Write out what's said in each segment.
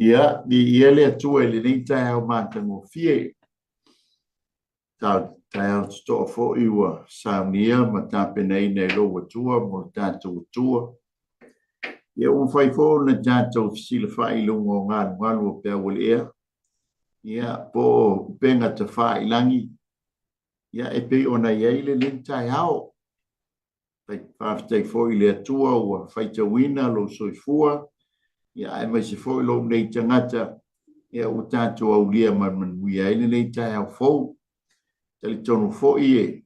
Ia, viia le Atua i lenei taeao matagofie. Taeao totoa foi ua saunia ma tapenaina e lou Atua mo le tatou Atua. Ia, ua mafai foi ona tatou fesilafai i luga o galugalu o peau o le ea, ia, po o upega tafailagi, ia, e pei ona i ai lenei taeao. Faafetai foi i le Atua ua faitauina lou soifua, ia, aemaise foi lou nei tagata, ia, ua tatou aulia ma le manuia ai lenei taeao fou. Talitonu foi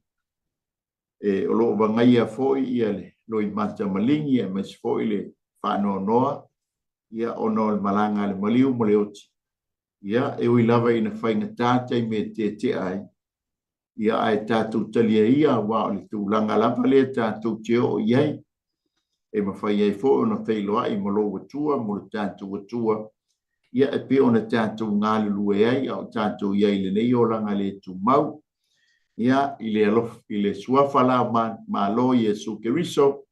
e o lo o vagaia foi ia le loimata maligi aemaise foi le faanoanoa, ia, ona o le malaga a le maliu ma le oti. Ia, e ui lava ina faigata taimi e tetea ai, ia, ae tatou talia ia, aua o le tulaga lava lea tatou te oo i ai, e mafai ai foi ona feiloai ma lou Atua mo le tatou Atua, ia, e pei ona tatou galulue ai a o tatou i ai i lenei olaga le tumau. Ia, i le alofa, i le suafa la o Malo Iesu Keriso,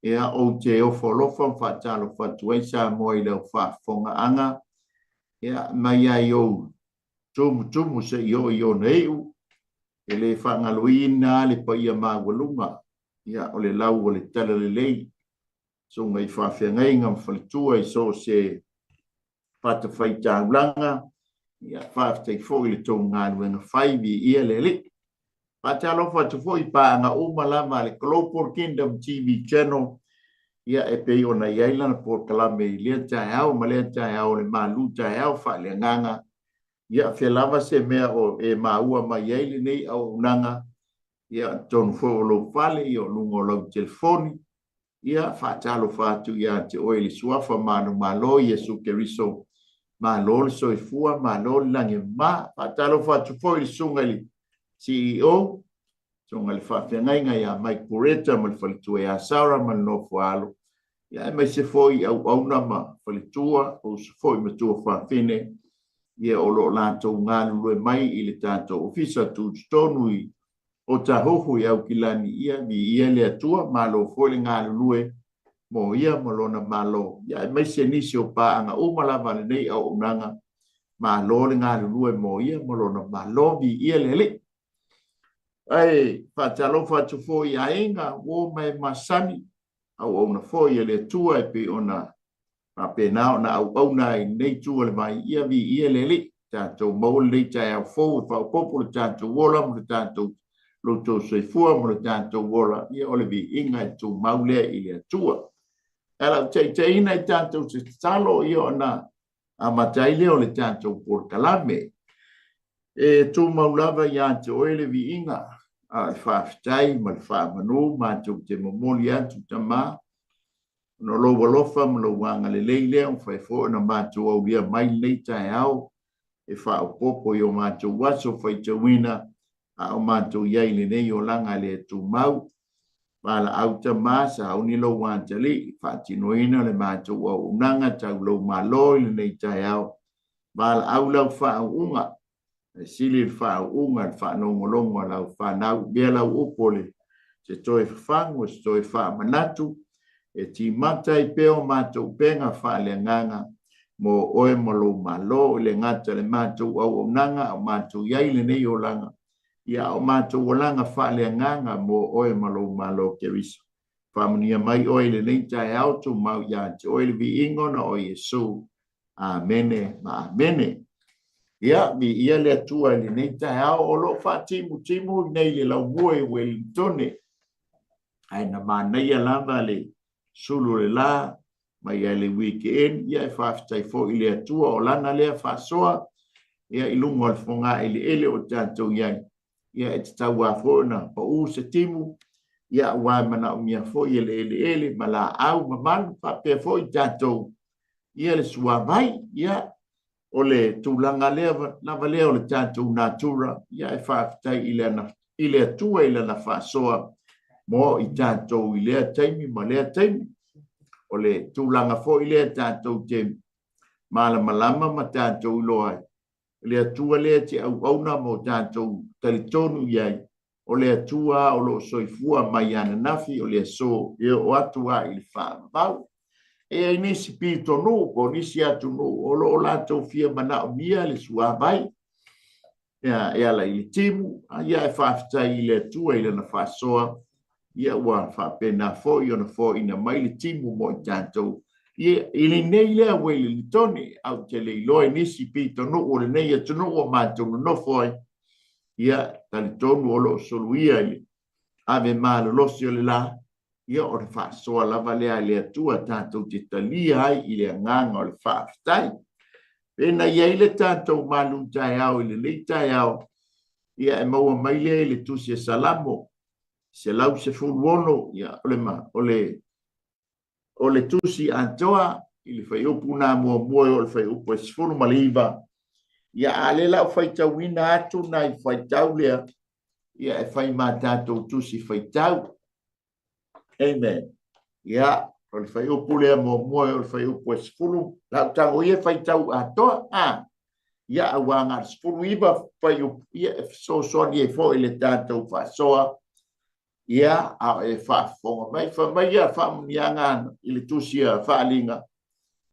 ia, ou te ofo alofa ma faatalofa atu ai Samoa i lau faafofogaaga, ia, mai ai ou tumutumu seia oo i ona iu, e le faagaloina le paia maualuga, ia, o le lau o le talalelei, susuga i faafeagaiga ma faletua i so o se fatafaitaulaga, ia, faafetai foi i le tou galuega fai, viia le Alii. Faatalofa atu foi i paaga uma lava a le Global Kingdom TV Channel, ia, e pei ona i ai lana polokalame i lea taeao ma lea taeao o le malu taeao faaleagaga. Ia, fea lava se mea o e maua mai ai lenei auaunaga, ia, totonu foi o lou fale, ia, o luga o lau telefoni, ia, faatalofa atu ia te oe i le suafa manumalo Iesu Keriso, malo le soifua, malo le lagi e mama. Faatalofa atu foi i le susuga i le CEO, susuga i le faafeagaiga ia Mike Poreta ma le faletua ia Sarah ma le nofo a alo, ia, aemaise foi i auauna ma faletua, o uso foi ma tuafafine, ia, o lo o latou galulue mai i le tatou ofisa tutotonu i Otahuhu i Aukilani, ia, viia le Atua, malo foi le galulue mo ia ma lona malo, ia, aemaise nisi o paaga uma lava a lenei auaunaga, malo le galulue mo ia ma lona malo, viia le Alii. Ae faatalofa atu foi i aiga, uo ma e masani, auauna foi a le Atua e pei ona faapena ona auauna ai i lenei itu o le vai, ia, viia le Alii. Tatou maua lenei taeao fou e faaopoopo le tatou ola ma le tatou lo outou soifua ma le tatou ola, ia, o le viiga e tumau lea i le Atua. Ae o le a ou taitaiina i tatou se tatalo, ia, ona amata ai lea o le tatou polokalame. E tumau lava ia te oe le viiga, a o le faafetai ma le faamanu matou te momoli atu, Tama, ona o lou alofa ma lou agalelei lea ua mafai foi ona matou aulia mai lenei taeao e faaopoopo i o matou aso faitauina a o matou i ai i lenei olaga le tumau. Valaau Tama, sauni lou atalii, faatinoina le matou auaunaga tau lou Malo i lenei taeao. Valaau lau faauuga, e sili le faauuga le faalogologo a lau fanau, mea lau upu o le se toe fafagu, se toe faamanatu, e timata ai pea o matou upega faaleagaga mo oe ma lou Malo, i le gata le matou auaunaga o matou i ai i lenei olaga, ia o matou olaga faaleagaga mo oe ma lou Malo Keriso. Faamanuia mai oe i lenei taeao, tumau ia te oe le viiga ona o Iesu. Amene ma amene. Ia, viia le Atua i lenei taeao, o lo o faatimutimu nei le laumua i Uelintone, ae na manaia lava le sulu o le la mai ai le weekend. Ia, e faafetai foi i le Atua o lana lea faasoa, ia, i luga o le fogaeleele o tatou i ai, ia, e tatau lava foi ona pau se timu, ia, aua e manaomia foi e le eleele ma laau mamalu faapea foi tatou, ia, le suavai, ia, o le tulaga lea lava lea o le tatou natura. Ia, e faafetai i le Atua i lana faasoa mo i tatou i lea taimi ma lea taimi. O le tulaga foi lea tatou te malamalama ma tatou iloa ai, le Atua lea te auauna mo tatou talitonu i ai, o le Atua o lo o soifua mai ananafi, o le aso e oo atu lava i le faavavau. E i ai nisi pitonuu po o nisi atunuu o lo o latou fia manaomia le suavai ia, e ala i le timu, ia e faafetai i le Atua i lana faasoa, ia ua faapena foi ona foaiina mai le timu mo i tatou. Ia, i lenei lea Uelinitone, ae ou te le iloa i nisi pitonuu o lenei atunuu o matou nonofo ai, ia, talitonu o lo o soluia i le ave malolosi o le la, ia o le faasoa lava lea a le Atua tatou te talia ai i le agaga o le faafetai. Pe na i ai le tatou malu taeao i lenei taeao, ia e maua mai lea i le tusi a Salamo 116, ia o le, o le, o le tusi atoa i le fuaiupu na muamua e oo i le fuaiupu e 19, ia a lea la o faitauina atu nai faitau lea, ia e fai ma tatou tusi faitau. Amen. Ia, o le fuaiupu lea muamua e oo i le fuaiupu e 10, la ou tago ia faitau atoa, a. Ia, aua na o le 19 fuaiupu, ia e fesoasoani ai foi i le tatou faasoa, ia, a o e faafofoga mai. Fai mai ia faamanuiaga i le tusi a Faaaliga,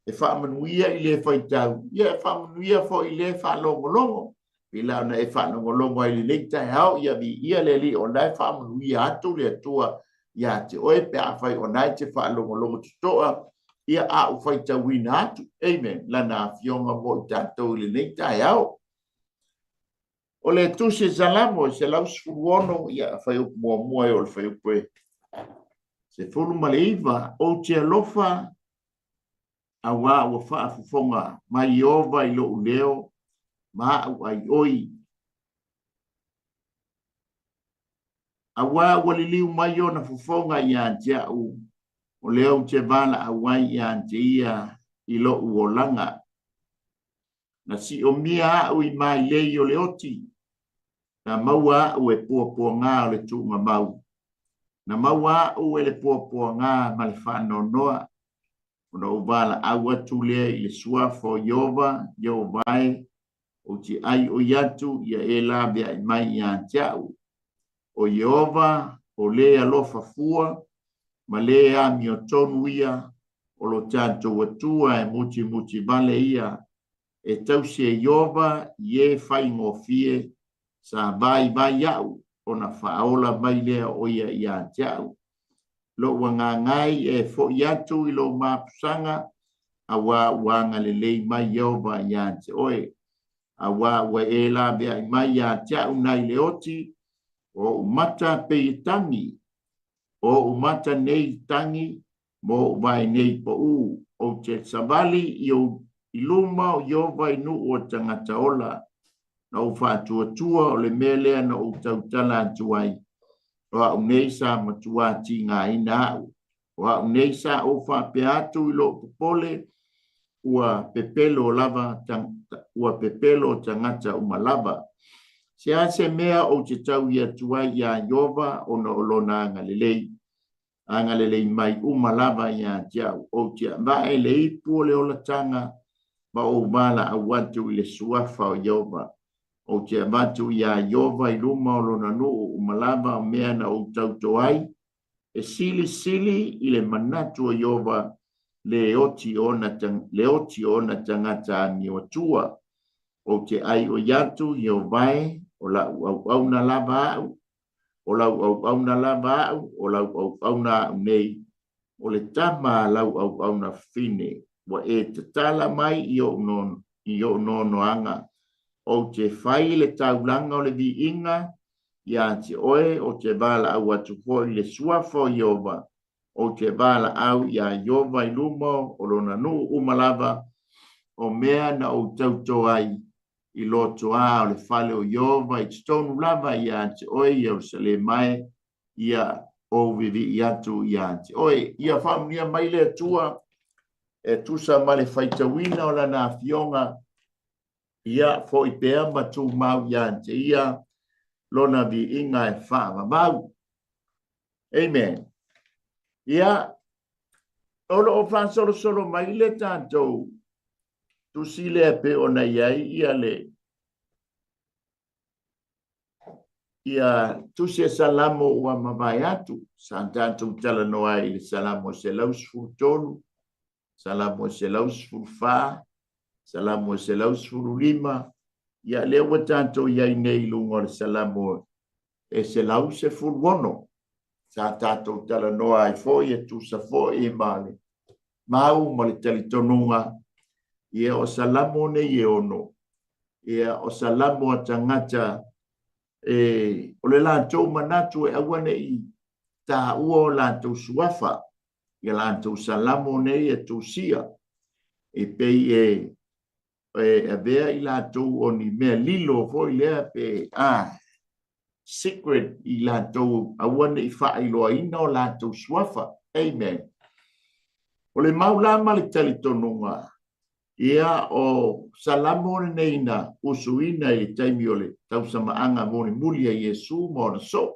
e faamanuia i le faitau, ia e faamanuia foi i le faalogologo. Pei la ona e faalogologo ai i lenei taeao, ia viia le Alii, o lena e faamanuia atu le Atua ia te oe pe afai o lena e te faalogologo totoa, ia a ou faitauina atu. Amen. Lana Afioga mo i tatou i lenei taeao. O le tusi Salamo e 116, ia fuaiupu muamua e oo i le fuaiupu e 19, ou te alofa auā ua faafofoga mai Ieova i lou leo ma aʻu aioi. Auā ua liliu mai ona fofoga ia te aʻu, o lea ou te valaau ai ia te ia i loʻu olaga. Na siomia aʻu i mailei o le oti, na maua aʻu e puapuagā o le tuugamau. Na maua aʻu e le puapuagā ma le faanoanoa, ona ou valaau atu lea i le suafa o Ieova, Ieova e, ou te aioi atu ia e laveai mai ia te aʻu. O Ieova, o le alofa fua, ma le amiotonu ia, o lo tatou Atua e mutimuti vale ia, e tausi e Ieova i e faigofie, sa vaivai aʻu, ona faaola mai lea o ia ia te aʻu. Lou agaga e e foʻi atu i lou mapusaga, auā ua agalelei mai Ieova ia te oe. Auā ua e laveai mai ia te aʻu nai le oti, o oʻu mata pei e tagi, o oʻu mata nei tagi, ma oʻu vae nei paʻū. Ou te savali i ou i luma o Ieova i nuu o tagata ola. Na ou faatuatua o le mea lea na ou tautala atu ai, o aʻu nei sa matuā tigaina aʻu. O aʻu nei sa ou faapea atu i lou popole, ua pepelo lava, ua pepelo tagata uma lava. Se a se mea ou te taui atu ai iā Ieova ona o lona agalelei, agalelei mai uma lava ia te aʻu. Ou te avae le ipu o le olataga ma ou valaau atu i le suafa o Ieova. Ou te avatu iā Ieova i luma o lona nuu uma lava o mea na ou tauto ai, e silisili i le manatu o Ieova le oti o ona, le oti o ona tagata amioatua. Ou te aioi atu, Ieova e, o laʻu auauna lava aʻu, o lau auauna lava aʻu, o lau auauna aʻu nei, o le tama a lau auauna fafine, ua e tatala mai i oʻu no, i oʻu noanoaga. Ou te fai le taulaga o le viiga iā te oe, ou te valaau atu foi i le suafa o Ieova, ou te valaau iā Ieova i luma o lona nuu uma lava, o mea na ou tauto ai i lotoā o le fale o Ieova i totonu lava iā te oe Ierusalema e, ia ou vivii atu iā te oe. Ia faamanuia mai le Atua e tusa ma le faitauina o lana afioga, ia foʻi pea ma tumau iā te ia lona viiga e faavavau. Amen. Ia, o lo o faasolosolo mai le tatou tusi lea pei ona i ai ia le ia tusi a Salamo ua mavae atu, sa tatou talanoa ai i le Salamo 113. Salamo e 114, Salamo e 115, ia lea ua tatou i ai nei i luga o le Salamo e 116. Sa tatou talanoa ai foi e tusa foi ma le mau ma le talitonuga, ia o Salamo nei e ono, ia o Salamo a tagata e, o le latou manatu e aua ne i taua o latou suafa, ia latou Salamo nei e tusia, e pei e e avea i latou o ni mea lilo foi lea pe a secret i latou aua ne i faailoaina o latou suafa. Amen. O le mau la ma le talitonuga, ia o Salamo lenei na usuina i le taimi o le tausamaaga mulimuli a Iesu ma ona soo.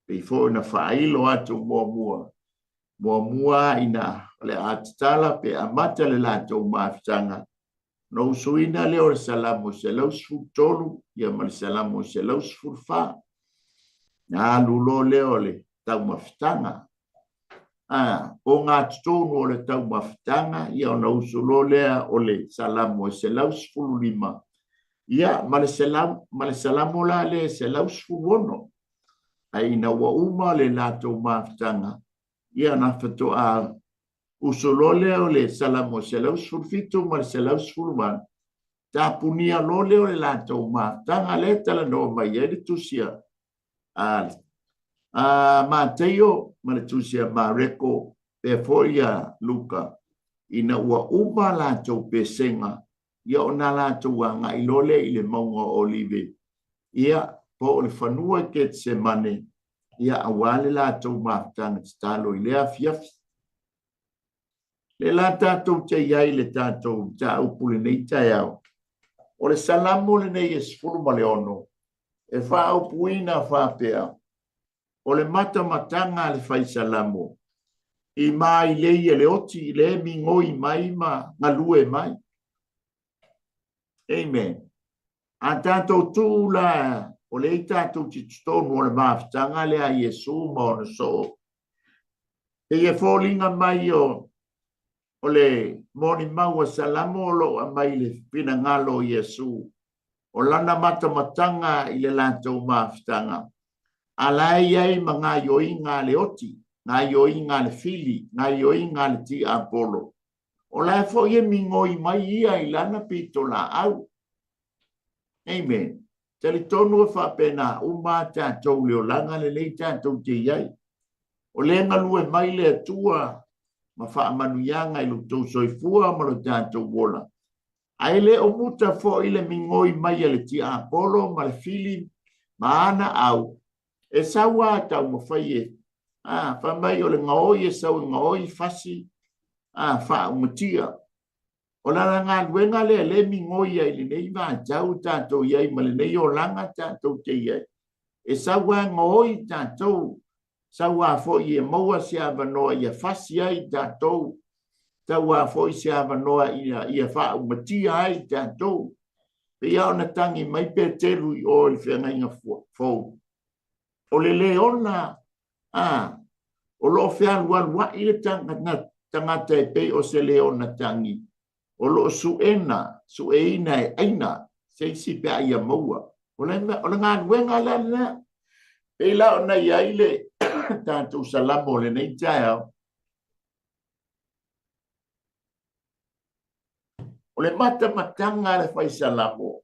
Pei foi ona faailo atu muamua, muamua ina o le a tatala pe amata le latou mafutaga, ona usuina lea o le Salamo 113 ia ma le Salamo 114. Na alu loa lea o le taumafataga. A, o ngā totonu o le taumafataga, ia ona usu loa lea o le Salamo 115, ia ma le, selau, ma le Salamo la lea 116. Ae ina ua uma le latou mafutaga, ia ona faatoa usu loa lea o le Salamo 117 ma le 118, tapunia loa lea o le latou mafutaga lea e talanoa mai ai le tusi a Mateio ma le tusi a Mareko pea foi a Luka, ina ua uma latou pesega, ia ona latou agai loa lea i le mauga o Olive, ia po o le fanua i Ketesemane, ia aua le latou mafutaga tatalo i lea afiafi. Le la tatou te i ai i le tatou mataupu lenei taeao, o le Salamo lenei e 16, e faaupuina faapea, o le matamataga a le fai Salamo, i mailei e le oti, le migoi mai ma galue mai. Amen. A tatou tuu la, o lea i tatou te totonu o le mafutaga lea a Iesu ma ona soo. Pei e foliga mai o, o le molimau a Salamo o lo o aumai i le finagalo o Iesu, o lana matamataga i le latou mafutaga, a la e i ai ma gaioiga a le oti, gaioiga a le fili, gaioiga a le tiapolo. O la e foi e migoi mai ia i lana pitolaau. Amen. Talitonu e faapena uma a tatou le olaga lenei tatou te i ai. O lea galue mai le Atua ma faamanuiaga i lo outou soifua ma lo tatou ola. Ae le o muta foi le migoi mai a le tiapolo ma le fili ma ana au, e sau a taumafai e, a, fai mai o le gaoi e sau e gaoi fasi, a, faaumatia. O lana galuega lea le migoi ai i lenei vaitau tatou i ai ma lenei olaga tatou te i ai. E sau a gaoi tatou, sau a foi e maua se avanoa ia fasi ai tatou, sau a foi se avanoa ia, ia faaumatia ai tatou. Pei lava ona tagi mai Peteru i o i le feagaiga fou. O le leona, a, o lo o fealualuai le tagata e pei o se leona tagi, o lo o suena, sueina e aina se isi pe a ia maua. O le, o le galuega la lena. Pei la ona i ai le tatou salamo o lenei taeao. O le matamataga a le fai salamo,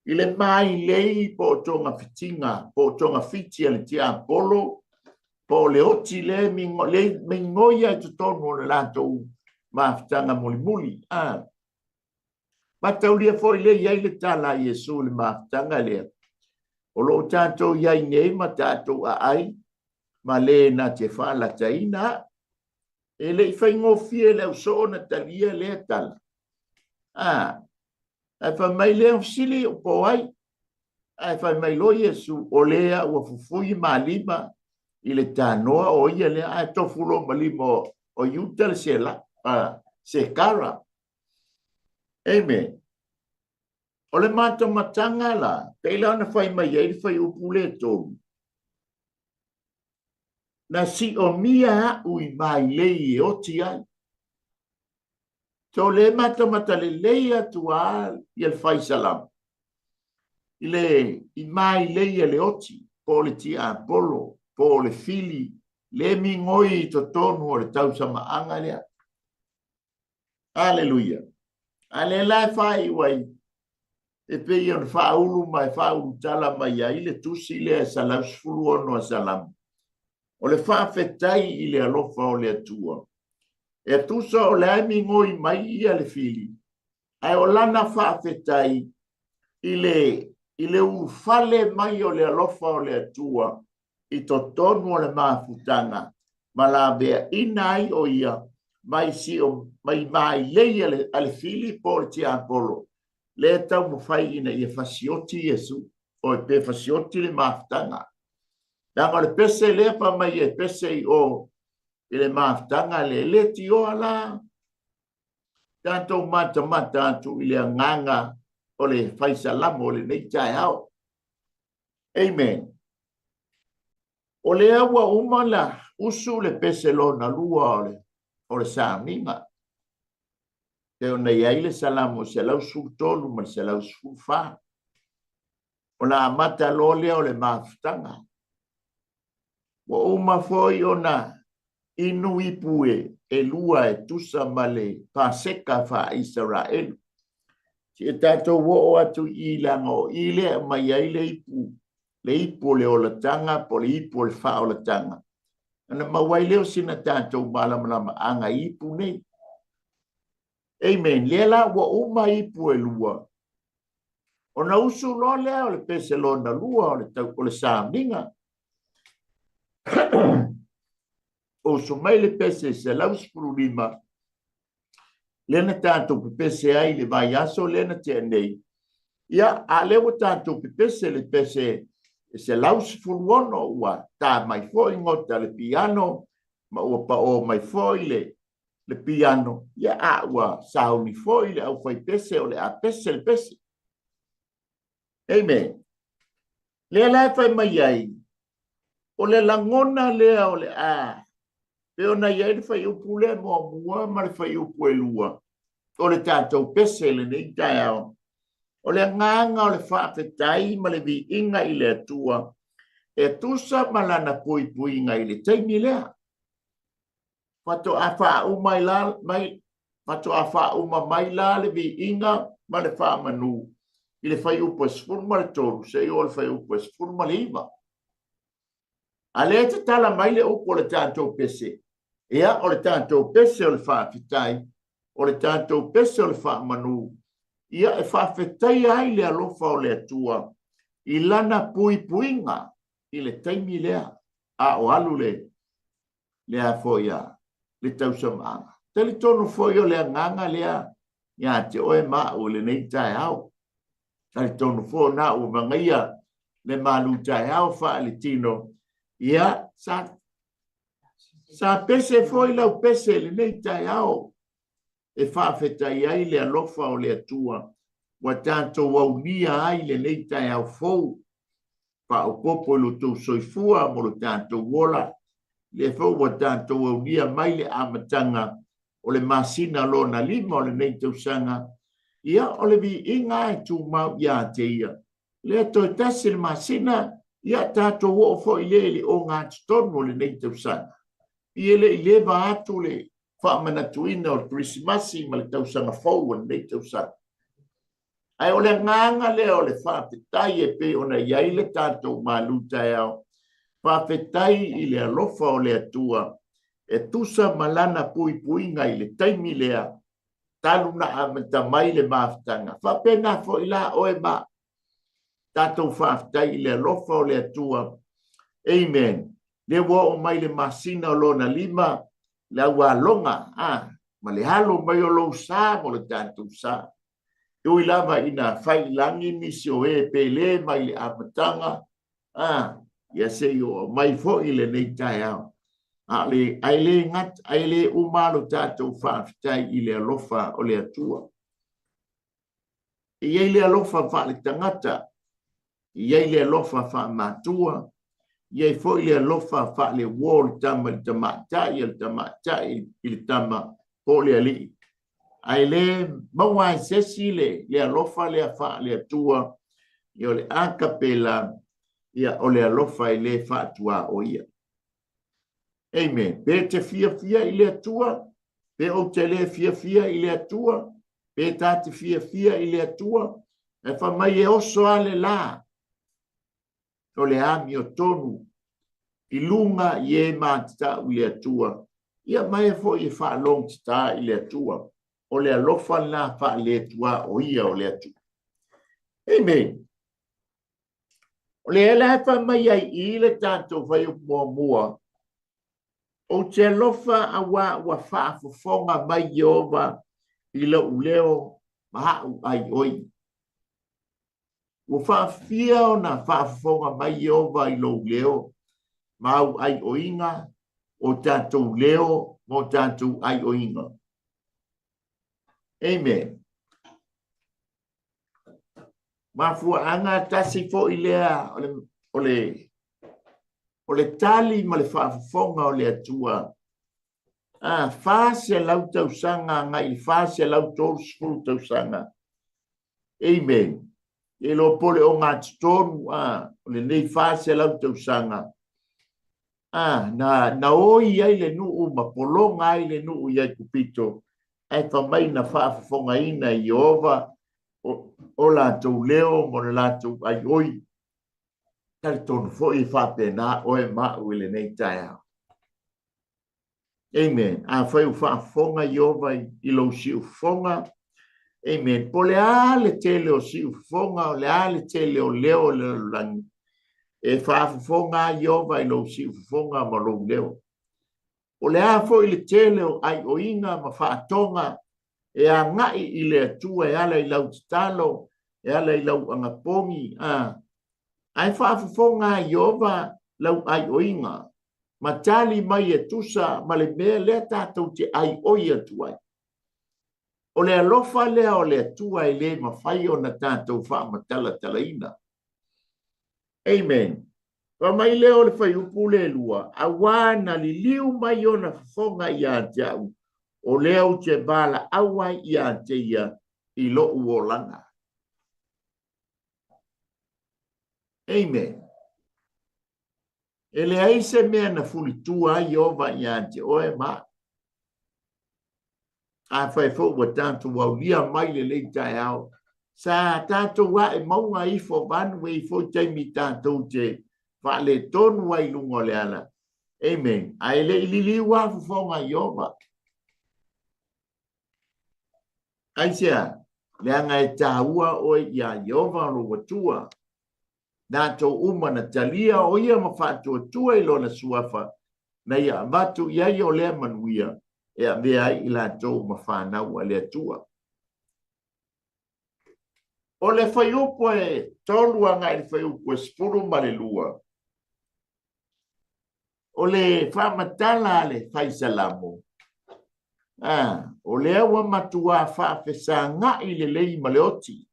i le mailei po o togafitiga, po o togafiti a le tiapolo, po o le oti lea le migoi i totonu o le latou mafutaga mulimuli. A mataulia foi lea i ai le tala a Iesu i le mafutaga lea, o lo o tatou i ai nei ma tatou aai ma le na te faalataina au. E le i faigofie le ausoo na talia lea tala. A, Ae fai mai lea fesili o po ai. Ae fai mai loa Iesu, o lea ua fufui ma lima i le tanoa o ia lea, ae tofu loa ma lima o Iuta le Sela, Sekara. Amen. O le matamataga la, pei la ona fai mai ai le fuaiupu lea e tolu, na siomia a'u i mailei e oti ai. So le matamata lelei atu a ia le fai salamo i le i mailei a le oti po o le tiapolo po o le fili le migoi i totonu o le tausamaaga lea. Aleluia. A lea la e faaiu ai e pei ona faaulu ma e faaulutala mai ai le tusi lea e 116 a Salamo, o le faafetai i le alofa o le Atua. E tusa o le a e migoi mai ia le fili, ae o lana faafetai i le ulufale mai o le alofa o le Atua i totonu o le mafutaga ma laveaina ai o ia mai sio mai mailei a le fili po o le tiapolo lea e taumafai ina ia fasioti Iesu o pe fasioti le mafutaga. Leaga o le pese lea fai mai e pese i o i le mafutaga lea, e le tioa la tatou matamata atu i le agaga o le fai salamo o lenei taeao. Amen. O lea ua uma la usu le pese lona lua o le sauniga. E ona i ai le Salamo 113 ma le 114. Ona amata loa lea o le mafutaga. Ua uma foi ona inu ipu e lua e tusa ma le Paseka faa-Isaraelu. Si e tatou oo atu i leaga o i lea mai ai le ipu, le ipu o le olataga po o le ipu o le faaolataga. Ona maua ai lea o sina tatou malamalamaaga i ipu nei. Amen. Lea la ua uma ipu e lua. Ona usu loa lea o le pese lona lua o le tau o le sauniga. Usu mai le pese 115 lea na tatou pepese ai le vaiaso lea na tea nei. Ia, a lea ua tatou pepese le pese 116 ua tā mai foi gota le piano ma ua paō mai foi le piano. Ia, a ua sauni foi le aufaipese o le a pese le pese. Amen. Lea la e fai mai ai, o le lagona lea o le a, pe ona i ai le fuaiupu lea muamua ma le fuaiupu e lua, o le tatou pese lenei taeao, o le agaga o le faafetai ma le viiga i le Atua, e tusa ma lana puipuiga i le taimi lea. Faatoa faauma mai, faatoa faauma mai la le viiga ma le faamanu i le fuaiupu e 13 seia oo i le fuaiupu e 19. A lea e tatala mai le upu o le tatou pese, ia o le tatou pese o le faafetai, o le tatou pese o le faamanu, ia e faafetaia ai le alofa o le Atua i lana puipuiga i le taimi lea a o alu le lea foi a le tausamaaga. Talitonu foi o le agaga lea ia te oe ma au i lenei taeao. Talitonu foi na ua magaia le malu taeao faaletino. Ia, sa pese foi lau pese i lenei taeao e faafetai ai le alofa o le Atua ua tatou aulia ai lenei taeao fou. Faaopoopo i lo outou soifua mo lo tatou ola, lea foi ua tatou aulia mai le amataga o le masina lona 5 o lenei tausaga. Ia, o le viiga e tumau ia te ia. Lea toe tasi le masina, ia tatou oo foi lea i le ogatotonu o lenei tausaga. Ia le i leva atu le faamanatuina o le Kerisimasi ma le tausaga fou o lenei tausaga. Ae o le agaga lea o le faafetai e pei ona i ai le tatou malu taeao. Faafetai i le alofa o le Atua e tusa ma lana puipuiga i le taimi lea, talu na amata mai le mafutaga. Faapena foi la oe ma tatou faafetai i le alofa o le Atua. Amen. Le ua oo mai le masina o lona 5, le aualoga ma le alo mai o lou sa mo le tatou sa. E ui lava ina fai i lagi nisi o e pele mai le amataga, ia se i oo mai foi lenei taeao. Ae le gata, ae le uma lo tatou faafetai i le alofa o le Atua. E i ai le alofa faaletagata, e i ai le alofa faamatua, e i ai foi le alofa faaleuo o le tama i le tamaitai, o le tamaitai i le tama po o le alii. Ae le maua ai se isi le, le alofa lea faale-Atua, ia o le akapela, ia o le alofa e le faatuaoia. Amen. Pe te fiafia i le Atua, pe ou te le fiafia i le Atua, pe ta te fiafia i le Atua, ae fai mai e oso a le la, o le amiotonu i luga i e matatau i le Atua, ia ma e foi e faalogotatā i le Atua. O le alofa lena faale-tuaoia o le Atua. Amen. O lea la e fai mai ai i le tatou fuaiupu muamua, Ou te alofa auā ua faafofoga mai Ieova i lou leo ma aʻu aioi. Ua faafia ona faafofoga mai Ieova i lou leo ma au aioiga, o tatou leo ma o tatou aioiga. Amen. Mafuaaga tasi foi lea o le, o le, o le tali ma le faafofoga o le Atua. A, 400 tausaga agai i le 430 tausaga. Amen. E iloa po o le ogatotonu a, o lenei 400 tausaga a, na, na oi ai le nuu ma pologa ai le nuu i Aikupito, ae fai mai na faafofogaina e Ieova o, o latou leo ma le latou aioi. Talitonu foi e faapena oe ma au i lenei taeao. Amen. Afai ua faafofoga Ieova i lou siufofoga, amen. Po o le a le tele o siufofoga, o le a le tele o leo o le lalolagi, e faafofoga lava Ieova i lou siufofoga ma lou leo. Po o le a foi le tele o aioiga ma faatoga e agai i le Atua e ala i lau tatalo, e ala i lau agapogi, a, ae faafofoga lava Ieova lau aioiga ma tali mai e tusa ma le mea lea tatou te aioi atu ai. O le alofa lea o le Atua e le mafai ona tatou faamatalatalaina. Amen. Fai mai lea o le fuaiupu le lua, auā na liliu mai ona fofoga ia te au, o lea ou te valaau ai ia te ia i loʻu olaga. Amen. E leai se mea na fulitua ai Ieova ia te oe ma au. Afai foi ua tatou aulia mai lenei taeao, sa tatou ae mauga ifo vaeane e i ai foi taimi tatou te faaletonu ai i luga o le ala. Amen. Ae le i liliu lava fofoga Ieova. Aisea? Leaga e taua oe iā Ieova lou Atua. Latou uma na talia o ia ma faatuatua i lona suafa, na ia avatu i ai o lea manuia e avea ai i latou ma fanau a le Atua. O le fuaiupu e 3 agai i le fuaiupu e 12, o le faamatala a le Fai Salamo, a, o lea ua matuā faafesagaʻi lelei ma le oti.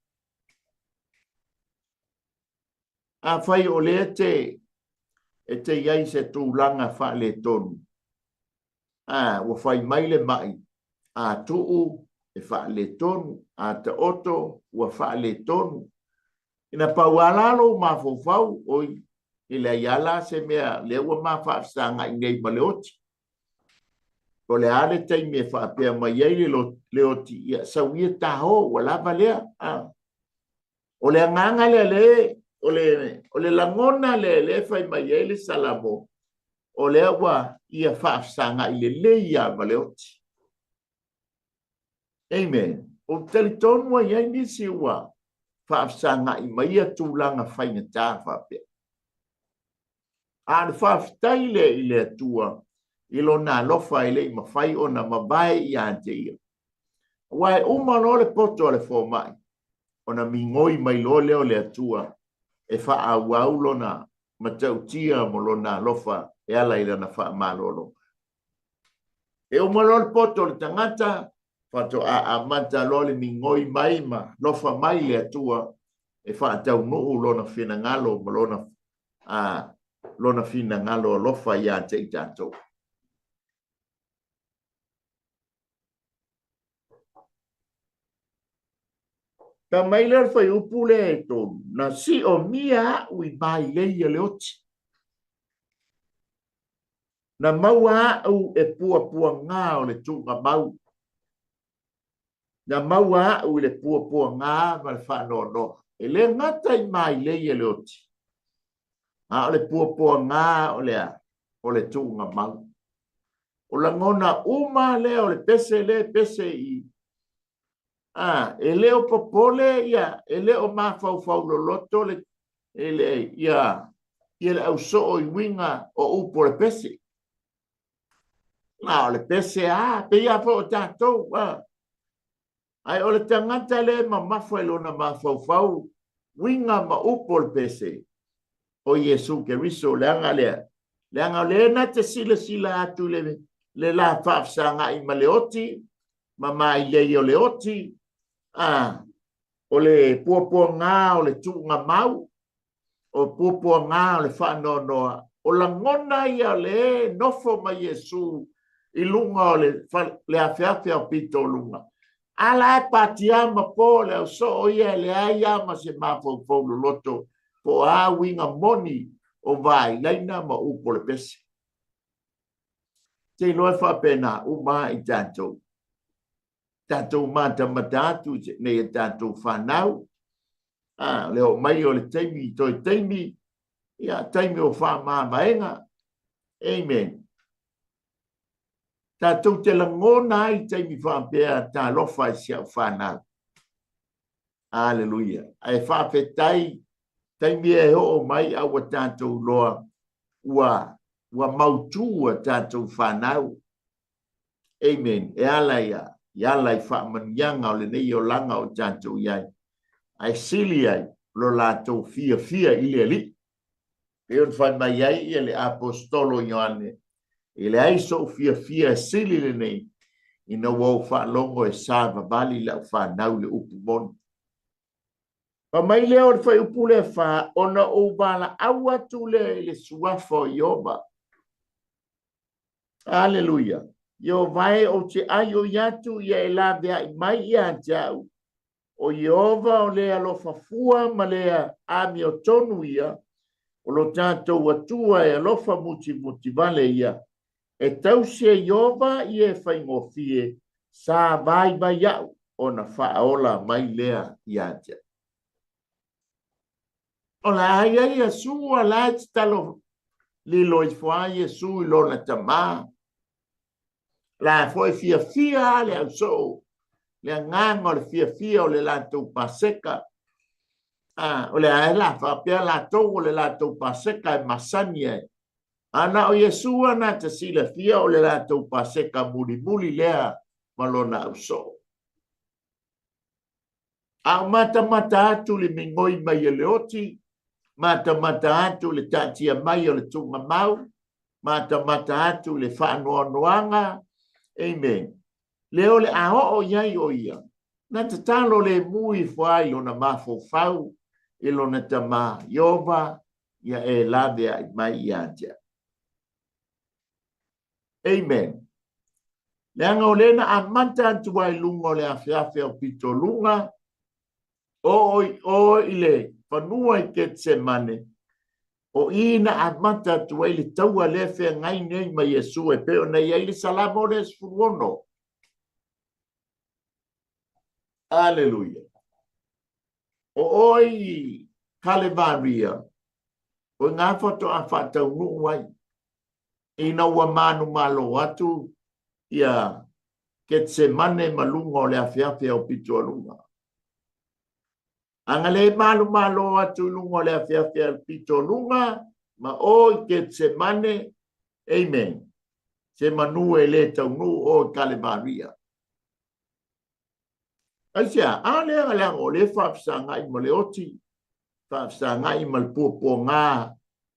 Afai o lea te e te i ai se tulaga faaletonu, a, ua fai mai le maʻi, a tuu e faaletonu, a taoto ua faaletonu. Ina pau a la lou mafaufau, oi, e leai a la se mea, lea ua ma faafesagaʻi nei ma le oti. Po o le a le taimi e faapea mai ai le oti, ia sau ia taho, ua lava lea. A. O le agaga lea le, o le, o le lagona lea le fai mai ai le Salamo, o lea ua ia faafesagaʻi lelei lava ma le oti. Amen. Ou te talitonu ua i ai nisi ua faafesagaʻi ma ia tulaga faigata faapea. A o le faafetai lea i le Atua i lona alofa e le i mafai ona mavae ia te ia. Aua e uma loa le poto a le fomai, ona migoi mai loa lea o le Atua e faaauau lona matautia ma lona alofa e ala i lana faamalologa. E uma loa le poto o le tagata, faatoa amata loa le migoi mai ma lofa mai le Atua e faataunuu lona finagalo ma lona, a, lona finagalo alofa ia te i tatou. Fai mai lea o le fuaiupu lea e 3, na siomia au i mailei a le oti. Na maua au e puapuagā o le tuugamau. Na maua au i le puapuagā ma le faanoanoa. E le gata i mailei a le oti, a o le puapuagā o le a? O le tuugamau. O lagona uma lea o le pese lea e pese i a, e le o popole ia, e le o mafaufau loloto le, le, ia, ia le ausoo i uiga o upu o le pese. A o le pese a, pei lava foi o tatou, a. Ae o le tagata lea e mamafa i lona mafaufau uiga ma upu o le pese, o Iesu Keriso, leaga lea, leaga o lea na te silasila atu i le, le la faafesagai ma le oti, ma mailei o le oti, a, o le puapuagā o le tuugamau, o puapuagā o le faanoanoa, o lagona ia o le nofo ma Iesu i luga o le, le afeafe o pitoluga. A la e patia ma po le ausoo ia e leai lava ma se mafaufau loloto po o a uiga moni o vailaina ma upu o le pese. Te iloa e faapena uma i tatou. Tatou matamata atu nei e tatou fanau, a, le oo mai o le taimi toe taimi, ia, taimi o faamavaega. Amen. Tatou te lagona ai taimi faapea, talofa i si au fanau. Aleluia. Ae faafetai taimi e oo mai a ua tatou loa ua ua mautu a tatou fanau. Amen. E ala ia, i ala i faamanuiaga o lenei olaga o tatou i ai. Ae sili ai lo latou fiafia i le Alii. Pei ona fai mai ai ia le aposetolo Ioane, e leai sou fiafia e sili lenei, ina ua ou faalogo e savavali lau fanau i le upu moni. Fai mai lea o le fuaiupu lea 4, ona ou valaau atu lea i le suafa o Ieova. Aleluia. Ieova e, ou te aioi atu ia e laveai mai ia te au. O Ieova o le alofa fua ma le amiotonu ia, o lo tatou Atua e alofa mutimutivale ia. E tausi e Ieova ia e faigofie, sa vaivai au, ona faaola mai lea ia te au. O le a i ai Iesu a la e tatalo lilo ifo a Iesu i lona tamā. La foi fiafia a le ausoo, le agaga o le fiafia o le latou Paseka. A, o le a e la faapea latou o le latou Paseka e masani ai. A na o Iesu a na te silafia o le latou Paseka mulimuli lea ma lona ausoo. A o matamata atu le migoi mai e le oti, matamata atu le taatia mai o le tuugamau, matamata atu le faanoanoaga, amen. Le o le a oo i ai o ia, na tatalo le mu ifo ai lona mafaufau i lona tamā, Ieova, ia e laveai mai ia te au. Amen. Leaga o lea na amata atu ai luga o le afeafe o pitoluga, oo i o i le fanua i Ketsemane, o i na amata atu ai le taua lea feagai nei ma Iesu e pei ona i ai le Salamo lea 16. Aleluia. O oe i Kalevaria, o i ngā faatoa faataunuu ai, ina ua manumalo atu ia Ketsemane ma luga o le afeafe o Pitoaluga. Ana le malumalo atu i luga o le afeafe o Pitoaluga ma o i Ketsemane, amen, se manu e le taunuu o i Kalevaria. Aisea? A lea leaga o lea faafesagai ma le oti, faafesagai ma le puapuagā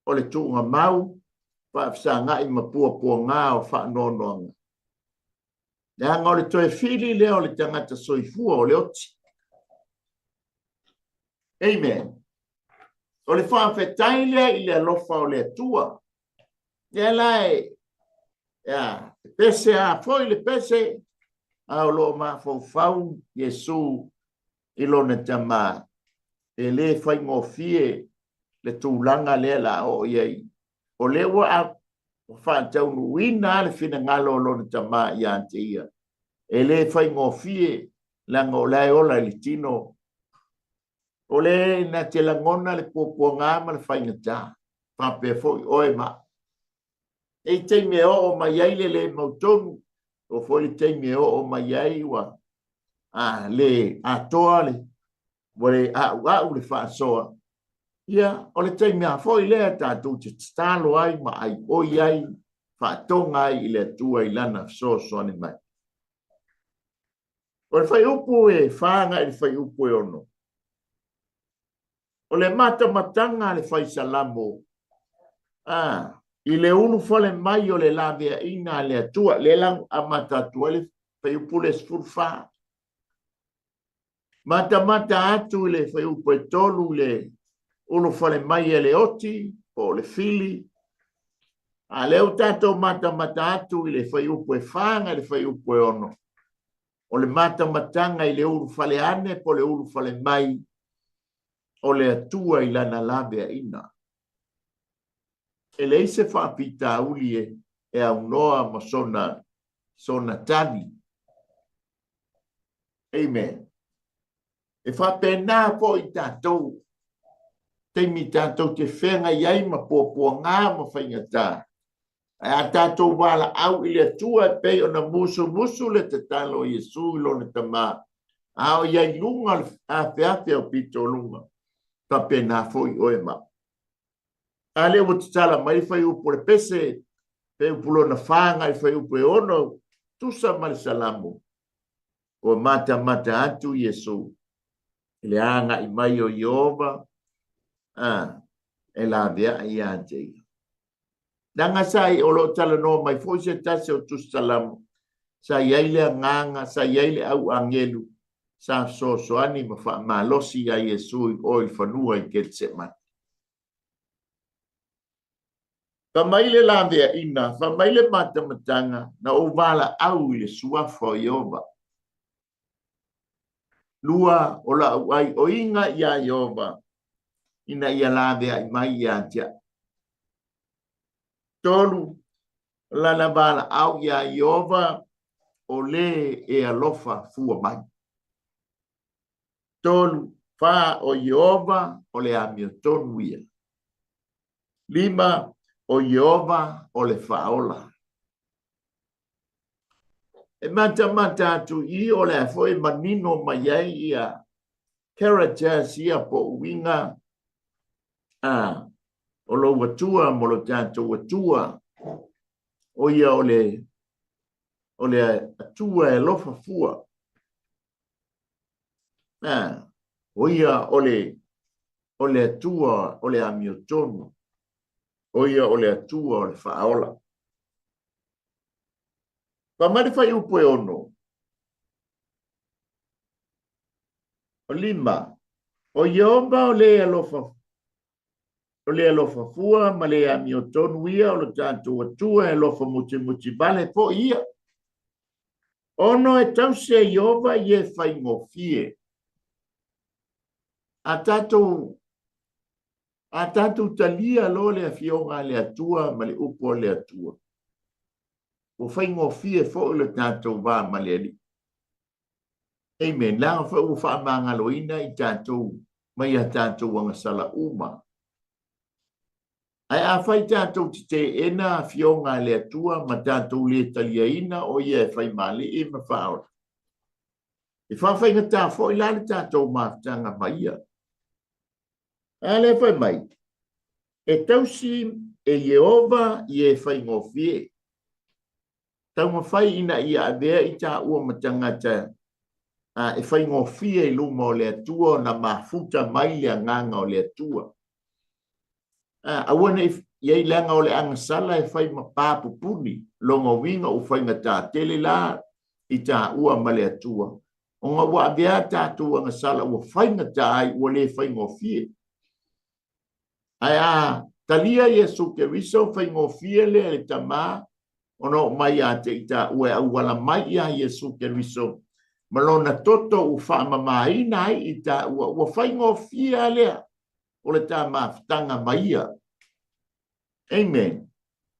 o le tuugamau, faafesagai ma puapuagā o faanoanoaga. Leaga o le toe fili lea o le tagata soifua o le oti. Amen. O le faafetai lea i le alofa o le Atua. Lea la e, ia, e pese a foi le pese, a o lo o mafaufau Iesu i lona tama, e le faigofie le tulaga lea la oo i ai. O lea ua faataunuuina le finagalo o lona tama ia te ia. E le faigofie, leaga o la e ola i le tino. O le na te lagona le puapuaga ma le faigata, faapea foi oe ma au. E i taimi e oo mai ai le le mautonu, o foi le taimi e oo mai ai ua le atoa le, ua le a'ua'u le faasoa, ia, o le taimi lava foi lea tatou te tatalo ai ma aioi ai, faatoga ai i le Atua i Lana fesoasoani mai. O le fuaiupu e 4 agai i le fuaiupu e 6, o le matamataga a le fai Salamo i le ulufale mai o le laveaiina a le Atua, lea la amata atu ai le fuaiupu le 14. Matamata atu i le fuaiupu e 3 i le ulufale mai e le oti po o le fili. A lea ua tatou matamata atu i le fuaiupu e 4 agai le fuaiupu e 6, o le matamataga i le ulufale ane po o le ulufale mai o le Atua i lana laveaiina. E leai se faafitauli e aunoa ma sona tali. Amen. E faapena foi tatou, taimi tatou te feagai ai ma puapuaga ma faigata. Ae a tatou valaau i le Atua e pei ona musumusu le tatalo a Iesu i lona tama, a o i ai luga o le afeafe o pitoluga, faapena foi oe ma au. A lea ua tatala mai le fuaiupu o le pese, fuaiupu lona 4 agai le fuaiupu e 6, tusa ma le Salamo, ua matamata atu Iesu i le agai mai o Ieova e laveai ia te ia. Leaga sa o lo o talanoa mai foi se tasi o Tusi Salamo, sa i ai le agaga, sa i ai le au agelu, sa fesoasoani ma faamalosi ia Iesu i o i fanua i Ketsemane. Fa mai le laveaiina, fa mai le matamataga, na ou valaau i le suafa o Ieova. Lua, o lau aioiga ia Ieova, ina ia laveai mai ia te au. Tolu, o lana valaau ia Ieova, o le e alofa fua mai. Tolu, fa, o Ieova, o le amiotonu ia. Lima, o Ieova, o le faaola. E matamata atu i o le a foi manino mai ai ia characters ia po o uiga o lou Atua mo lo tatou Atua, o ia o le Atua e alofa fua. O ia o le Atua o le amiotonu, o ia o le Atua o le faaola. Fa mai le fuaiupu e 6. O lima, o Ieova o le alofa, o le alofa fua ma le amiotonu ia o lo tatou Atua e alofa mutimuti vale foi ia. Ono e tausi e Ieova i e faigofie. A tatou talia loa le afioga a le Atua ma le upu a le Atua, ua faigofie foi le tatou va ma le Alii. Amen. Leaga foi ua faamagaloina i tatou mai a tatou agasala uma. Ae a fai tatou te teena afioga a le Atua ma tatou le taliaina o ia e faimalii ma faaola, e faafaigata foi la le tatou mafutaga ma ia. A lea fai mai, e tausi e Ieova i e faigofie. Taumafai ina ia avea i taua ma tagata e faigofie i luma o le Atua ona mafuta mai le agaga o le Atua. Aua nei i ai leaga o le agasala e fai ma pa pupuni, lona uiga ua faigata tele la i taua ma le Atua, ona ua avea tatou agasala ua faigata ai, ua le faigofie. Ae a talia Iesu Keriso, faigofie lea i le tama ona oo mai ia te i taua e auala mai ia Iesu Keriso. ma lona toto ua faamamaina ai i tāua, ua faigofie lea o le ta mafutaga ma ia. Amen.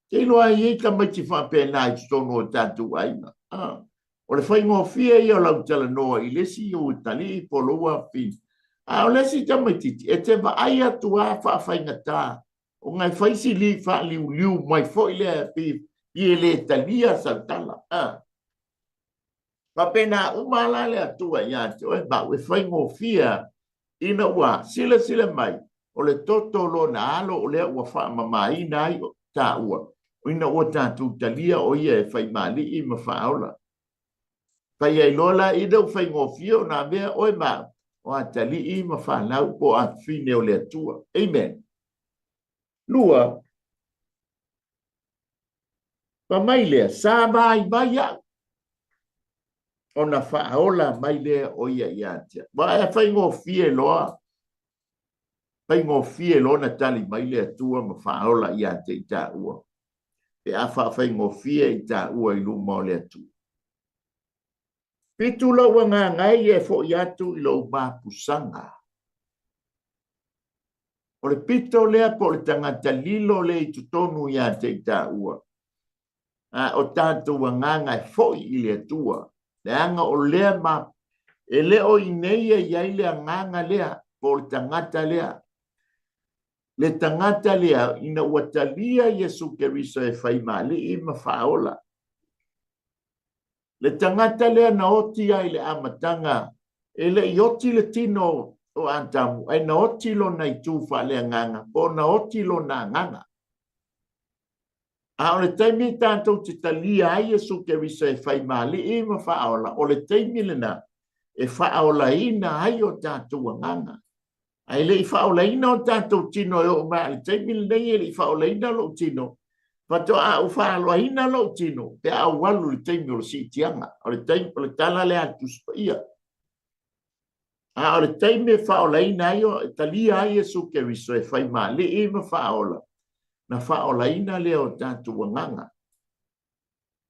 Te iloa ai i tamaiti faapena i totonu o tatou aiga. Ah. O le faigofie ia o lau talanoa i le isi o talii po o lou afafine. A o le isi tamaitiiti, e te vaai atu lava faafaigata, ona e fai si li faaliuliu mai foi lea pei e le talia sau tala. Ah. Faapena uma la le Atua ia te oe ma au, e faigofie ina ua silasila mai o le toto o lona alo o lea ua faamamaina ai tāua, ina ua tatou talia o ia e faimalii ma faaola. Fai ai loa la ina ua faigofie ona avea oe ma au, o atalii ma fanau po o afafine o le Atua. Amen. Lua, fai mai lea, sa vaivai au, ona faaola mai lea o ia ia te au. Aua e faigofie loa, faigofie loa na tali mai le Atua ma faaola ia te i tāua, pe a faafaigofie i tāua i luma o le Atua. Pitu lou agaga e ia e fo'i atu i lou mapusaga. O le pito lea po o le tagata lilo lea i totonu ia te i tāua, a o tatou agaga e fo'i i le Atua, leaga o lea ma e le o i nei e i ai le agaga lea po o le tagata lea. Le tagata lea ina ua talia Iesu Keriso e faimalii ma faaola. Le tagata lea na oti ai i le amataga, e le i oti le tino o Atamu, ae na oti lona itu faaleagaga, po o na oti lona agaga. A o le taimi tatou te talia ai Iesu Keriso e faimalii ma faaola, o le taimi lena e faaolaina ai o tatou agaga. Ae le i faaolaina o tatou tino e oo mai i le taimi lenei e le i faaolaina lou tino, faatoa ou faaloaina lou tino pe a ou alu i le taimi o le siitiaga. O le taimi, o le tala lea a le Tusi Paia. A o le taimi e faaolaina ai, e talia ai Iesu Keriso e faimalii ma faaola, na faaolaina lea o tatou agaga.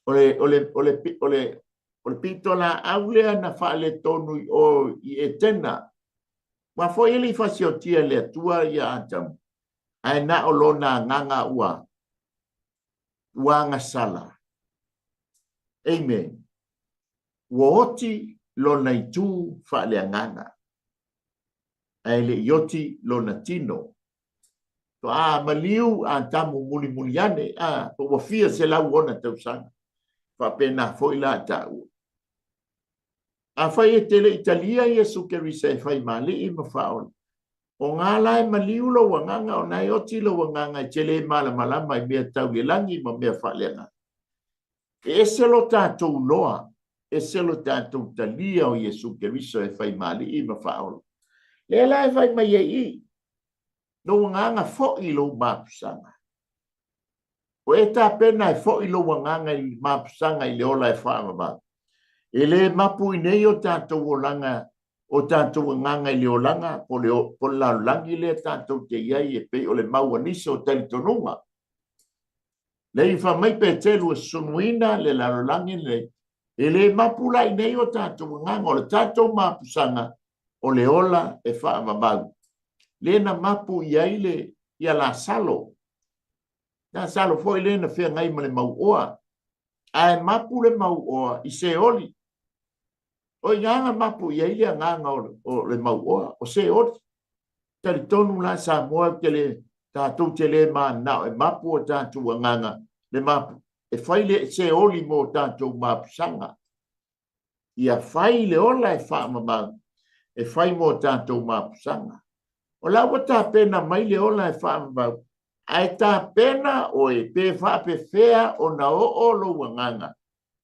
O le, o le, o le, o le, o le pitolaau lea na faaletonu i o i Etena. Ua foi e le i fasiotia e le Atua ia Atamu, ae na o lona agaga ua, ua agasala. Amen. Ua oti lona itu faaleagaga, ae le i oti lona tino. Faatoa maliu Atamu mulimuli ane, a, po ua fia selau ona tausaga. Faapena foi la taua. Afai e te le i talia Iesu Keriso e faimalii ma faaola, o ngā la e maliu lou agaga, ona e oti lou agaga e te le malamalama i mea tau i le lagi ma mea faaleagaga. E ese lo tatou loa, ese lo tatou talia o Iesu Keriso e faimalii ma faaola. Lea la e fai mai ai i, lou agaga fo'i i lou mapusaga. O e tapena e fo'i lou agaga i le mapusaga i le ola e faavavau. E le mapu i nei o tatou olaga, o tatou agaga i le olaga, po le, po le lalolagi lea tatou te i ai e pei o le mau a nisi o talitonuga. Lea i fai mai Petelu e sunuina le lalolagi lenei, e le mapu la i nei o tatou agaga, o le tatou mapusaga o le ola e faavavau. Lea na mapu i ai le ia Lasalo. Lasalo foi lea na feagai ma le mauoa. Ae mapu le mauoa i Seoli. O i ina na mapu i ai le agaga o le mauoa, o Seoli. Talitonu la Samoa ou te le, tatou te le mananao e mapu o tatou agaga le mapu, e fai le Seoli mo tatou mapusaga. Ia fai le ola e faamamau, e fai mo tatou mapusaga. O la ua tapena mai le ola e faamamau, ae tapena oe pe faapefea ona oo lou agaga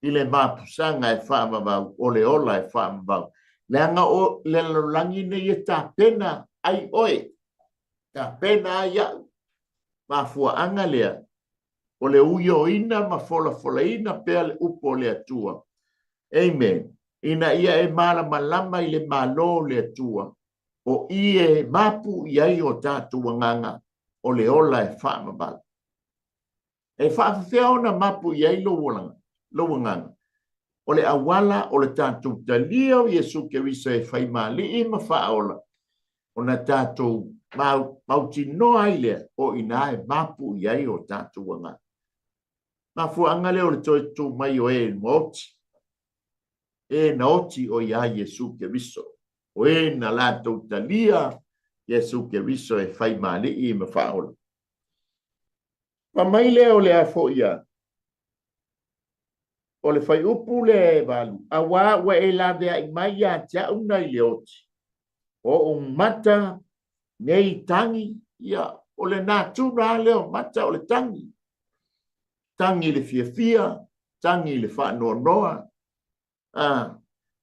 i le mapusaga e faavavau, o le ola e faavavau. Leaga o le lalolagi nei e tapena ai oe, tapena ai au. Mafuaaga lea, o le uioina ma folafolaina pea le upu o le Atua. Amen. Ina ia e malamalama i le Malo o le Atua, o i e mapu i ai o tatou agaga, o le ola e faavavau. E faafefea ona mapu i ai lou olaga, lou agaga? O le auala o le tatou talia o Iesu Keriso e fai ma Alii ma Faaola, ona tatou mautinoa ai lea o i ina e mapu i ai o tatou agaga. Mafuaaga lea o le toe tutū mai o e na oti, e na oti o ia Iesu Keriso, o e na latou talia Iesu Keriso e fai ma Alii ma Faaola. Fai mai lea o le a foi a O le fuaiupu lea e 8, auā ua e laveai mai ia te au nai le oti, o ou mata nei tagi, ia, o le natura lava lea o mata o le tagi. Tagi i le fiafia, tagi i le faanoanoa. A,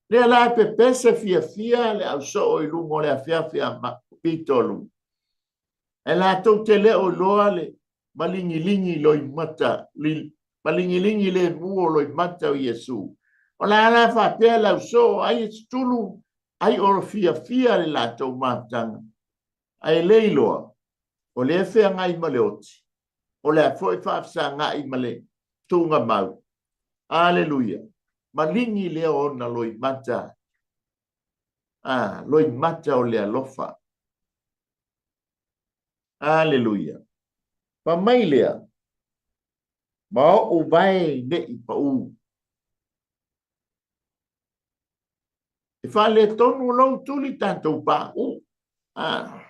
lea la e pepese fiafia le ausoo i luga o le afeafe a pitolu. Ae latou te le o iloa le maligilingi loimata, maligilingi lemu o loimata o Iesu. O le a la faapea le ausoo ai e tutulu, ai o fiafia le latou mafutaga. Ae le iloa, o lea e feagai ma le oti, o le a foi faafesagai ma le tuugamau. Aleluia! Maligi lea o ona loimata, a, loimata o le alofa. Aleluia! Fai mai lea, ma oʻu vae neʻi paʻū. E faaletonu lou tuli tatou paʻū. Ah.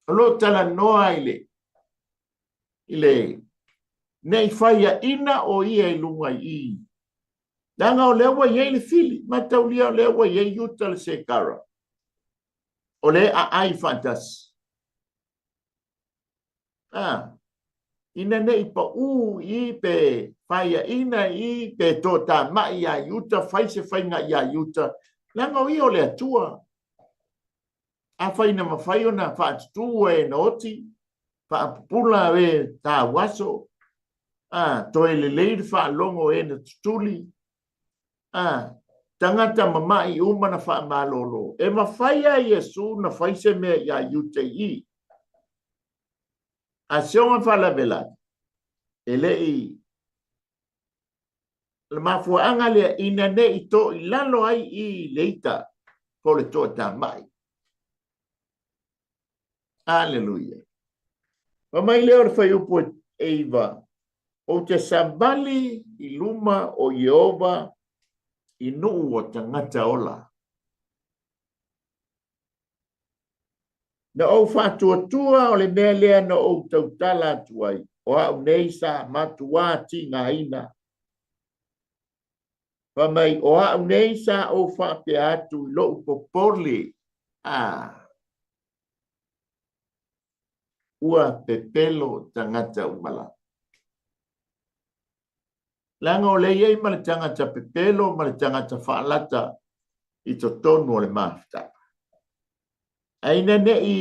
O lo o talanoa i le i le nei faiaina o ia i luga i i. Leaga o lea ua i ai le fili, mataulia o lea ua i ai Iuta le Sekara. O lea e aai faatasi. Ah, ina ne i paʻū i pe faiaina i pe toatamai iā Iuta, fai se faiga iā Iuta, leaga o ia o le Atua. Afai na mafai ona faatutū e na oti, faapupula e tauaso, a, toe lelei le faalogo e na tutuli, a, tagata mama'i uma na faamalolo. E mafai lava Iesu na fai se mea iā Iuta i i. A si ona faalavelave, e le i le mafuaaga lea ina ne i to i lalo ai i le ita po o le toatamai. Aleluia. Fai mai lea o le fuaiupu e 9, Ou te savali i luma o Ieova i nuu o tagata ola. Na ou faatuatua o le mea lea na ou tautala atu ai, o au nei sa matuā tigaina. Fai mai, o au nei sa ou faapea atu i lou popole, a ua pepelo tagata uma lava. Leaga o lea i ai ma le tagata pepelo ma le tagata faalata i totonu o le mafutaga. Ae ina ne i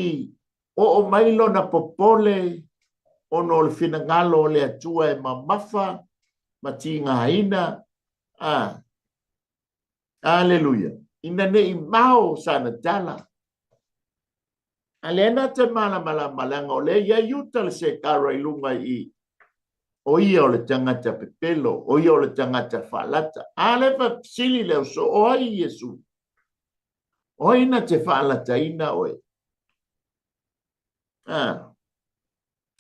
oo mai lona popole ona o le finagalo o le Atua e mamafa ma tigaina, a, aleluia, ina ne i mao sana tala. A lea na te malamalama leaga o lea i ai uta le sekara i luga i i. O ia o le tagata pepelo, o ia o le tagata faalata. A lea faafesili le auso, o ai Iesu? O ai na te faalataina oe? A.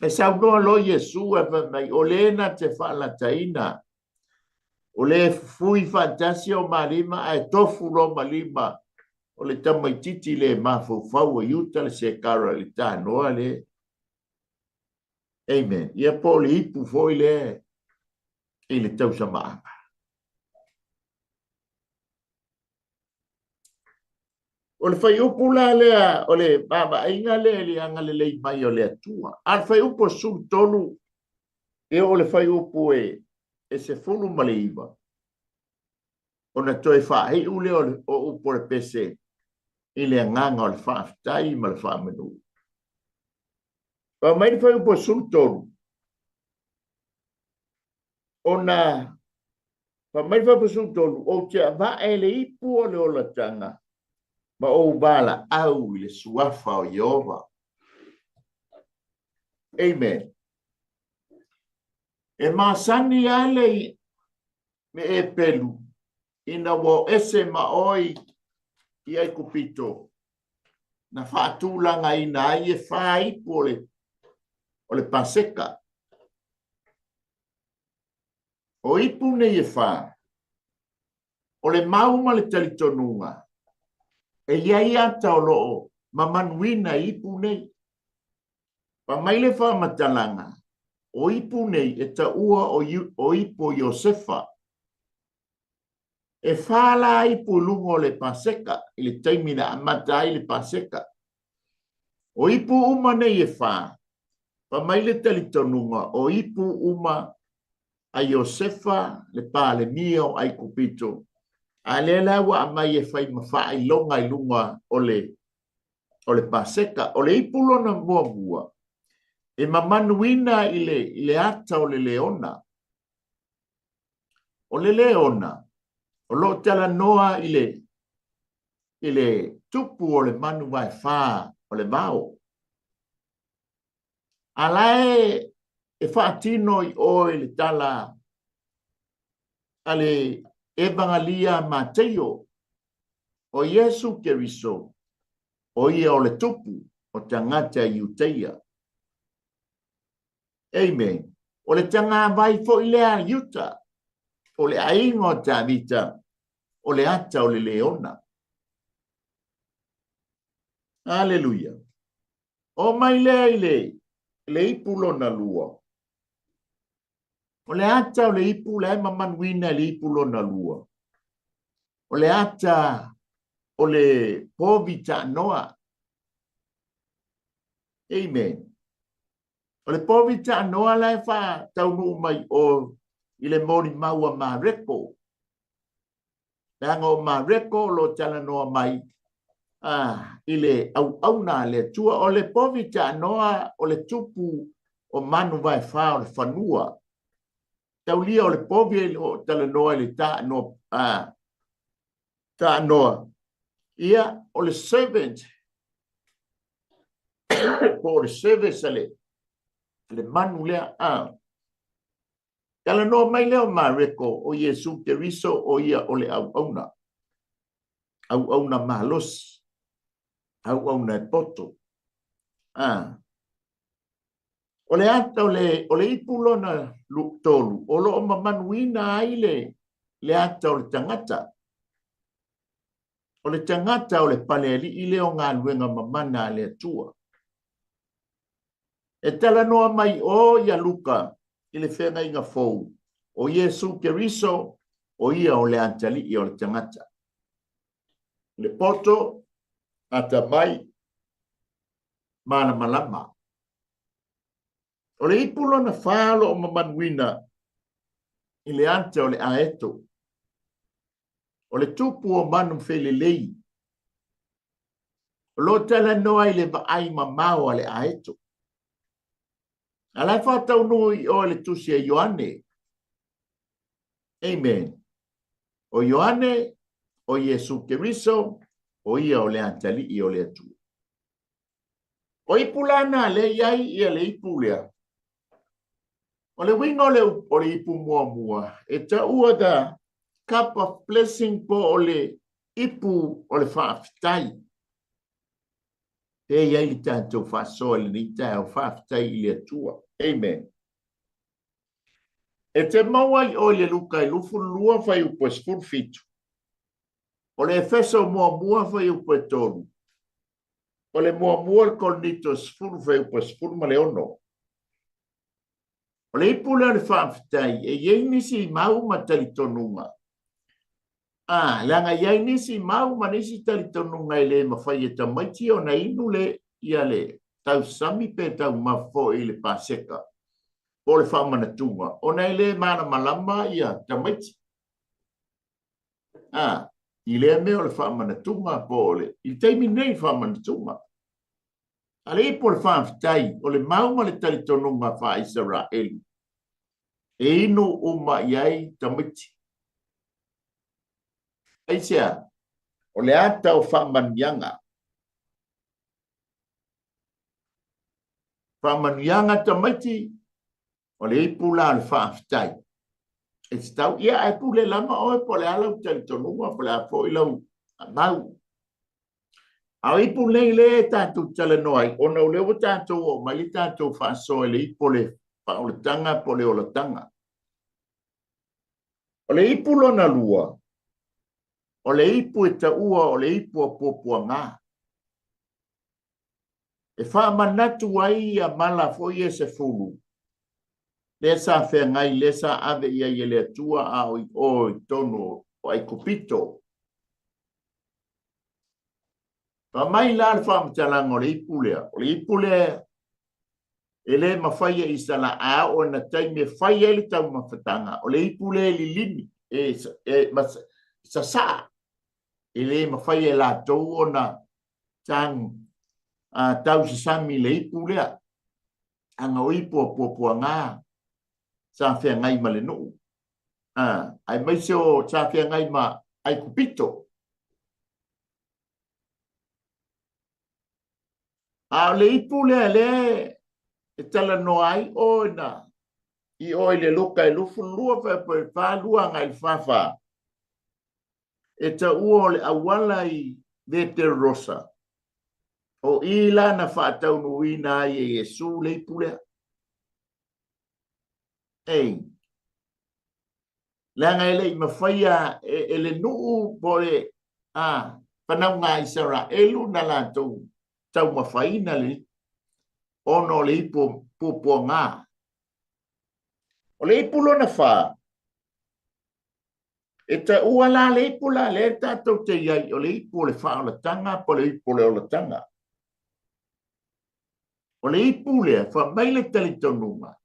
E saunoa loa Iesu ae fai mai, o le na te faalataina, o le fufui faatasi o ma lima ae tofu loa ma lima o le tamaititi le mafaufau o Iuta le sekara i le tanoa le. Amen. Ia po o le ipu foi lea i le tausamaaga. O le fuaiupu la lea, o le vaavaaiga lea i le agalelei mai o le Atua. A o le fuaiupu 13, e oo le fuaiupu e 19, ona toe faaiu lea o upu o le pese i le agaga o le faafetai ma le faamanu. Fai mai le fuaiupu 13, ona Fai mai le fuaiupu 13, Ou te avae le ipu o le olataga ma ou valaau i le suafa o Ieova. Amen. E masani lava le me e pelu, ina ua o ese ma oe i Aikupito, na faatulagaina ai e fā ipu o le, o le Paseka. O ipu nei e fā, o le mau ma le talitonuga, e i ai ata o lo o mamanuina i ipu nei. Fai mai le faamatalaga, o ipu nei e taua o, o ipu o Iosefa. E fā la ipu i luga o le Paseka i le taimi na amata ai le Paseka. O ipu uma nei e fā, fai mai le talitonuga o ipu uma a Iosefa le Palemia o Aikupito, a lea la ua aumai e fai ma faailoga i luga o le o le Paseka. O le ipu lona muamua, e mamanuina i le, i le ata o le leona. O le leona, o lo o talanoa i le, i le tupu o le manu vaefā o le vao. A la e, e faatino i o i le tala a le Evagalia a Mateio, o Iesu Keriso, o ia o le tupu o tagata Iuteia. Amen. O le tagavai foi lea a Iuta, o le aiga o Tavita, o le ata o le leona. Aleluia. O mai lea i le, le ipu lona lua. O le ata o le ipu la e mamanuina i le ipu lona lua. O le ata o le povi taanoa. Amen. O le povi taanoa la e faataunuu mai o i le molimau a Mareko. Leaga o Mareko o lo o talanoa mai i le auauna a le Atua. O le povi taanoa o le tupu o manu vaefā o le fanua. Taulia o le povi e o talanoa i le taanoa, taanoa. Ia, o le servant, po o le service a le, le manu lea. Talanoa mai lea o Mareko, o Iesu Keriso, o ia o le auauna. Auauna malosi. Auauna e poto. Ah. O le ata o le, o le ipu lona tolu, o lo o mamanuina ai le, le ata o le tagata. O le tagata o le palealii lea o galuega mamana a le Atua. E talanoa mai o ia Luka i le feagaiga fou, o Iesu Keriso, o ia o le atalii o le tagata. Le poto, atamai, malamalama. O le ipu lona fā o lo o mamanuina i le ata o le aeto. O le tupu o manu felelei. O lo o talanoa i le vaai mamao a le aeto. A la e faataunuu i o i le tusi a Ioane. Amen. O Ioane, o Iesu Keriso, o ia o le atalii o le Atua. O ipu la na lea i ai ia le ipu lea. O le uiga o le, o le ipu muamua, e taua the cup of blessing po o le ipu o le faafetai. Pea i ai le tatou faasoa i lenei taeao, faafetai i le Atua. Amen. E te maua i oe le Luka i 22 fuaiupu e 17. O le Efeso muamua fuaiupu e 3. O le muamua o le Korinito 10 fuaiupu e 16. O le ipu lea o le faafetai, e i ai nisi mau ma talitonuga. A, leaga e i ai nisi mau ma nisi talitonuga e le mafai e tamaiti ona inu le, ia le tausami pe taumafa foi i le Paseka po o le faamanatuga, ona e le malamalama ia tamaiti. A, i lea mea o le faamanatuga po o le, i le taimi nei faamanatuga. A le ipu o le faafetai, o le mau ma le talitonuga faa-Isaraelu, e inu uma i ai tamaiti. Aisea? O le ata o faamanuiaga. Faamanuiaga tamaiti, o le ipu la o le faafetai. E tatau, ia, ae pule lava oe po o le a lau talitonuga, po o le a foi lau mau. A o ipu nei lea e tatou talanoa ai, ona o lea ua tatou oo mai le tatou faasoa i le ipu o le faaolataga po o le olataga. O le ipu lona lua, o le ipu e taua o le ipu a puapuaga. E faamanatu ai ia mala foi ia se fulu, lea sa feagai, lea sa ave i ai e le Atua a o i o i totonu o Aikupito. Fai mai la le faamatalaga o le ipu lea, o le ipu lea e le mafai e Isaraelu, a oo ina taimi e fai ai le taumafataga, o le ipu lea e lilini, e sasaa, e le mafai e latou ona tausasami i le ipu lea, aga o ipu a puapuaga sa feagai ma le nuu, aemaise o sa feagai ma Aikupito. A o le ipu lea lea e talanoa ai oe na i oe i le Luka e 22 42 agai le 44, e taua o le auala i Veterosa, o i la na faataunuuina ai e Iesu le ipu lea. Ei, leaga e le i mafaia e le nuu po o le fanauga a Isaraelu na latou taumafaina le ona o le ipu puapuaga. O le ipu lona fa, e taua la le ipu la lea tatou te i ai, o le ipu o le faaolataga po o le ipu o le olataga. O le ipu lea, fai mai le talitonuga,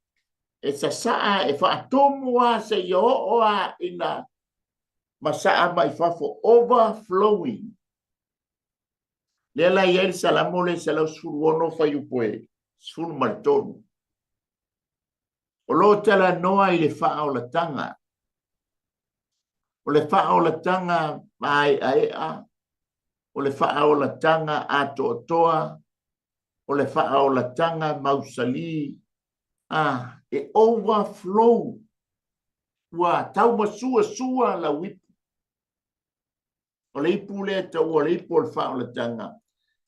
e sasaa, e faatumu lava seia oo lava ina masaa mai fafo, overflowing. Lea la i ai le Salamo lea 116 fuaiupu e 13. O lo o talanoa i le faaolataga. O le faaolataga maeaea, o le faaolataga atoatoa, o le faaolataga mausali, e overflow, ua taumasuasua lau ipu. O le ipu lea e taua o le ipu o le faaolataga,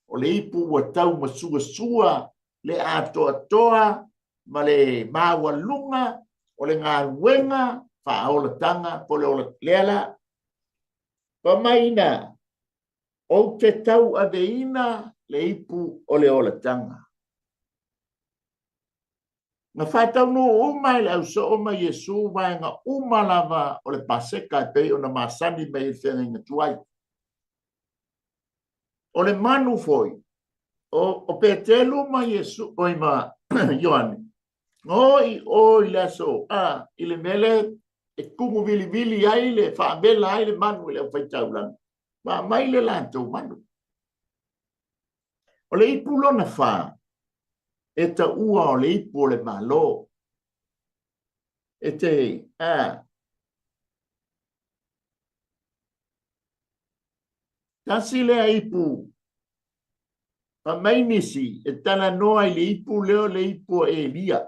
o le ipu ua taumasuasua le atoatoa ma le maualuga o le galuega faaolataga po o le lea la. Fai mai ina, ou te tauaveina le ipu o le olataga. Na faataunuu uma e le ausoo ma Iesu vaega uma lava o le Paseka e pei ona masani mai ai le feagaiga tuai. O le manu foi, o Petelu ma Iesu, oi ma Ioane, na o i o i le aso, i le mea lea e tumu vilivili ai le faavela ai le manu i le aufaitaulaga, ma aumai le latou manu. O le ipu lona fa, e taua o le ipu o le Malo. E te, tasi lea ipu, fai mai nisi, e talanoa i le ipu lea o le ipu o Elia.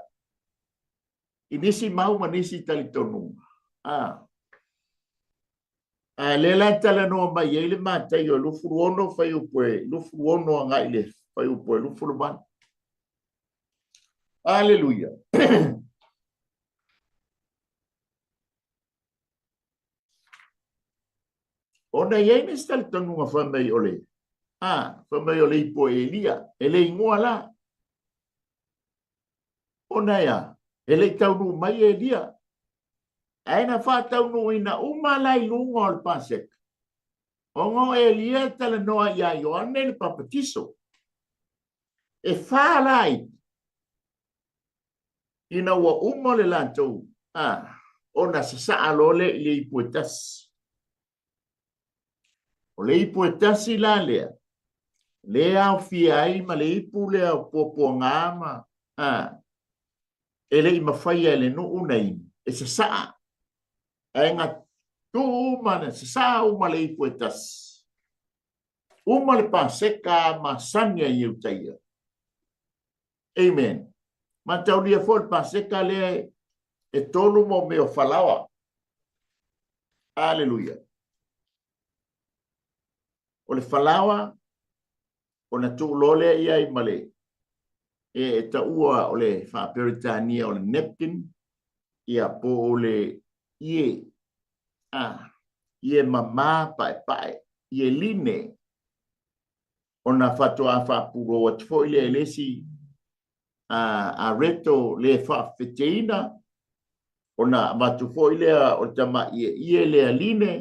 I nisi mau ma nisi talitonuga. A lea la e talanoa mai ai le Mataio 26 fuaiupu e 26 agai i le fuaiupu e 28. Aleluia. Ona i ai nisi talitonuga fai mai o le, fai mai o le ipu o Elia, e le igoa la. Ona ea, e le i taunuu mai Elia. Ae na faataunuuina uma la i luga o le Paseka. Ona o Elia e talanoa ia Ioane le Papatiso. E fa la ipu, ina ua uma le latou, ona sasaa loa lea i le ipu e tasi. O le ipu e tasi la lea, lea aofia ai ma le ipu lea o puapuaga ma, e le i mafaia e le nuu na inu, e sasaa. Ae na tuu uma, na sasaa uma le ipu e tasi. Uma le Paseka masani a Iutaia. Amen. Mataulia foi le Paseka lea e tolu mo mea o falaoa. Aleluia. O le falaoa, ona tuu loa lea i ai ma le e taua o le faa-Peretania o le napkin, ia po o le ie, a, ie mama paepae, ie line, ona faatoa faapulou atu foi lea i le isi areto le faafefeteina, ona avatu foi lea o le tamaieie lea line,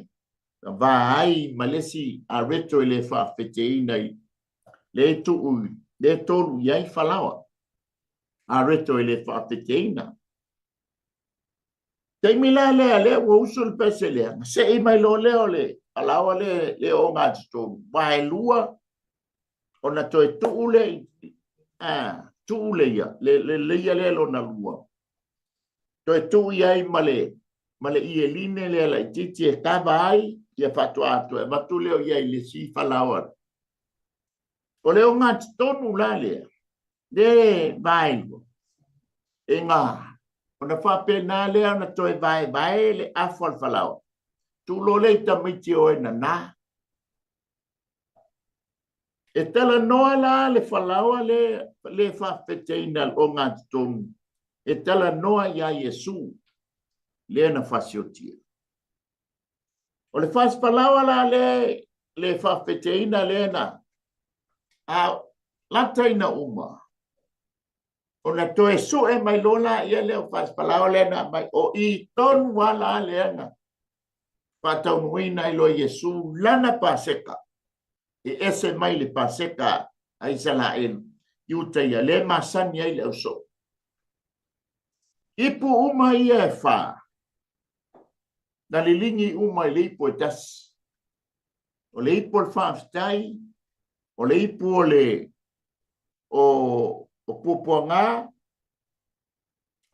na va ai ma le isi areto e le faafefeteina i le tuu le tolu i ai falaoa, areto e le faafefeteina. Taimi la lea, lea ua usu le pese lea, na sei mai loa lea o le falaoa le, le ogatotonu, vaelua, ona toe tuu le, a, tuu le ia, le, le leia lea lona lua. Toe tuu i ai ma le, ma le ieline lea laitiiti e kava ai, ia faatoa toe avatu lea o i ai i le si falaoa. O le ogatotonu la lea, le vaelua, e ngā, ona faapena lea ona toe vaevae le afa o le falaoa. Tuu loa lea i tamaiti o e nanā. E talanoa la le falaoa le, le faafeteina le ogatotonu, e talanoa iā Iesu lea na fasiotia. O le fasifalaoa la le, le faafeteina lea na a lata ina uma, ona toe sue mai loa la ia lea o fasifalaoa lea na aumai, o i tonu lava la lea na faataunuuina ai loa Iesu lana Paseka, e ese mai le Paseka a Isalaelu, Iutaia, lea e masani ai le ausoo. Ipu uma ia e fa, na liligi uma i le ipu e tasi. O le ipu o le faafetai, o le ipu o le o, o puapuaga,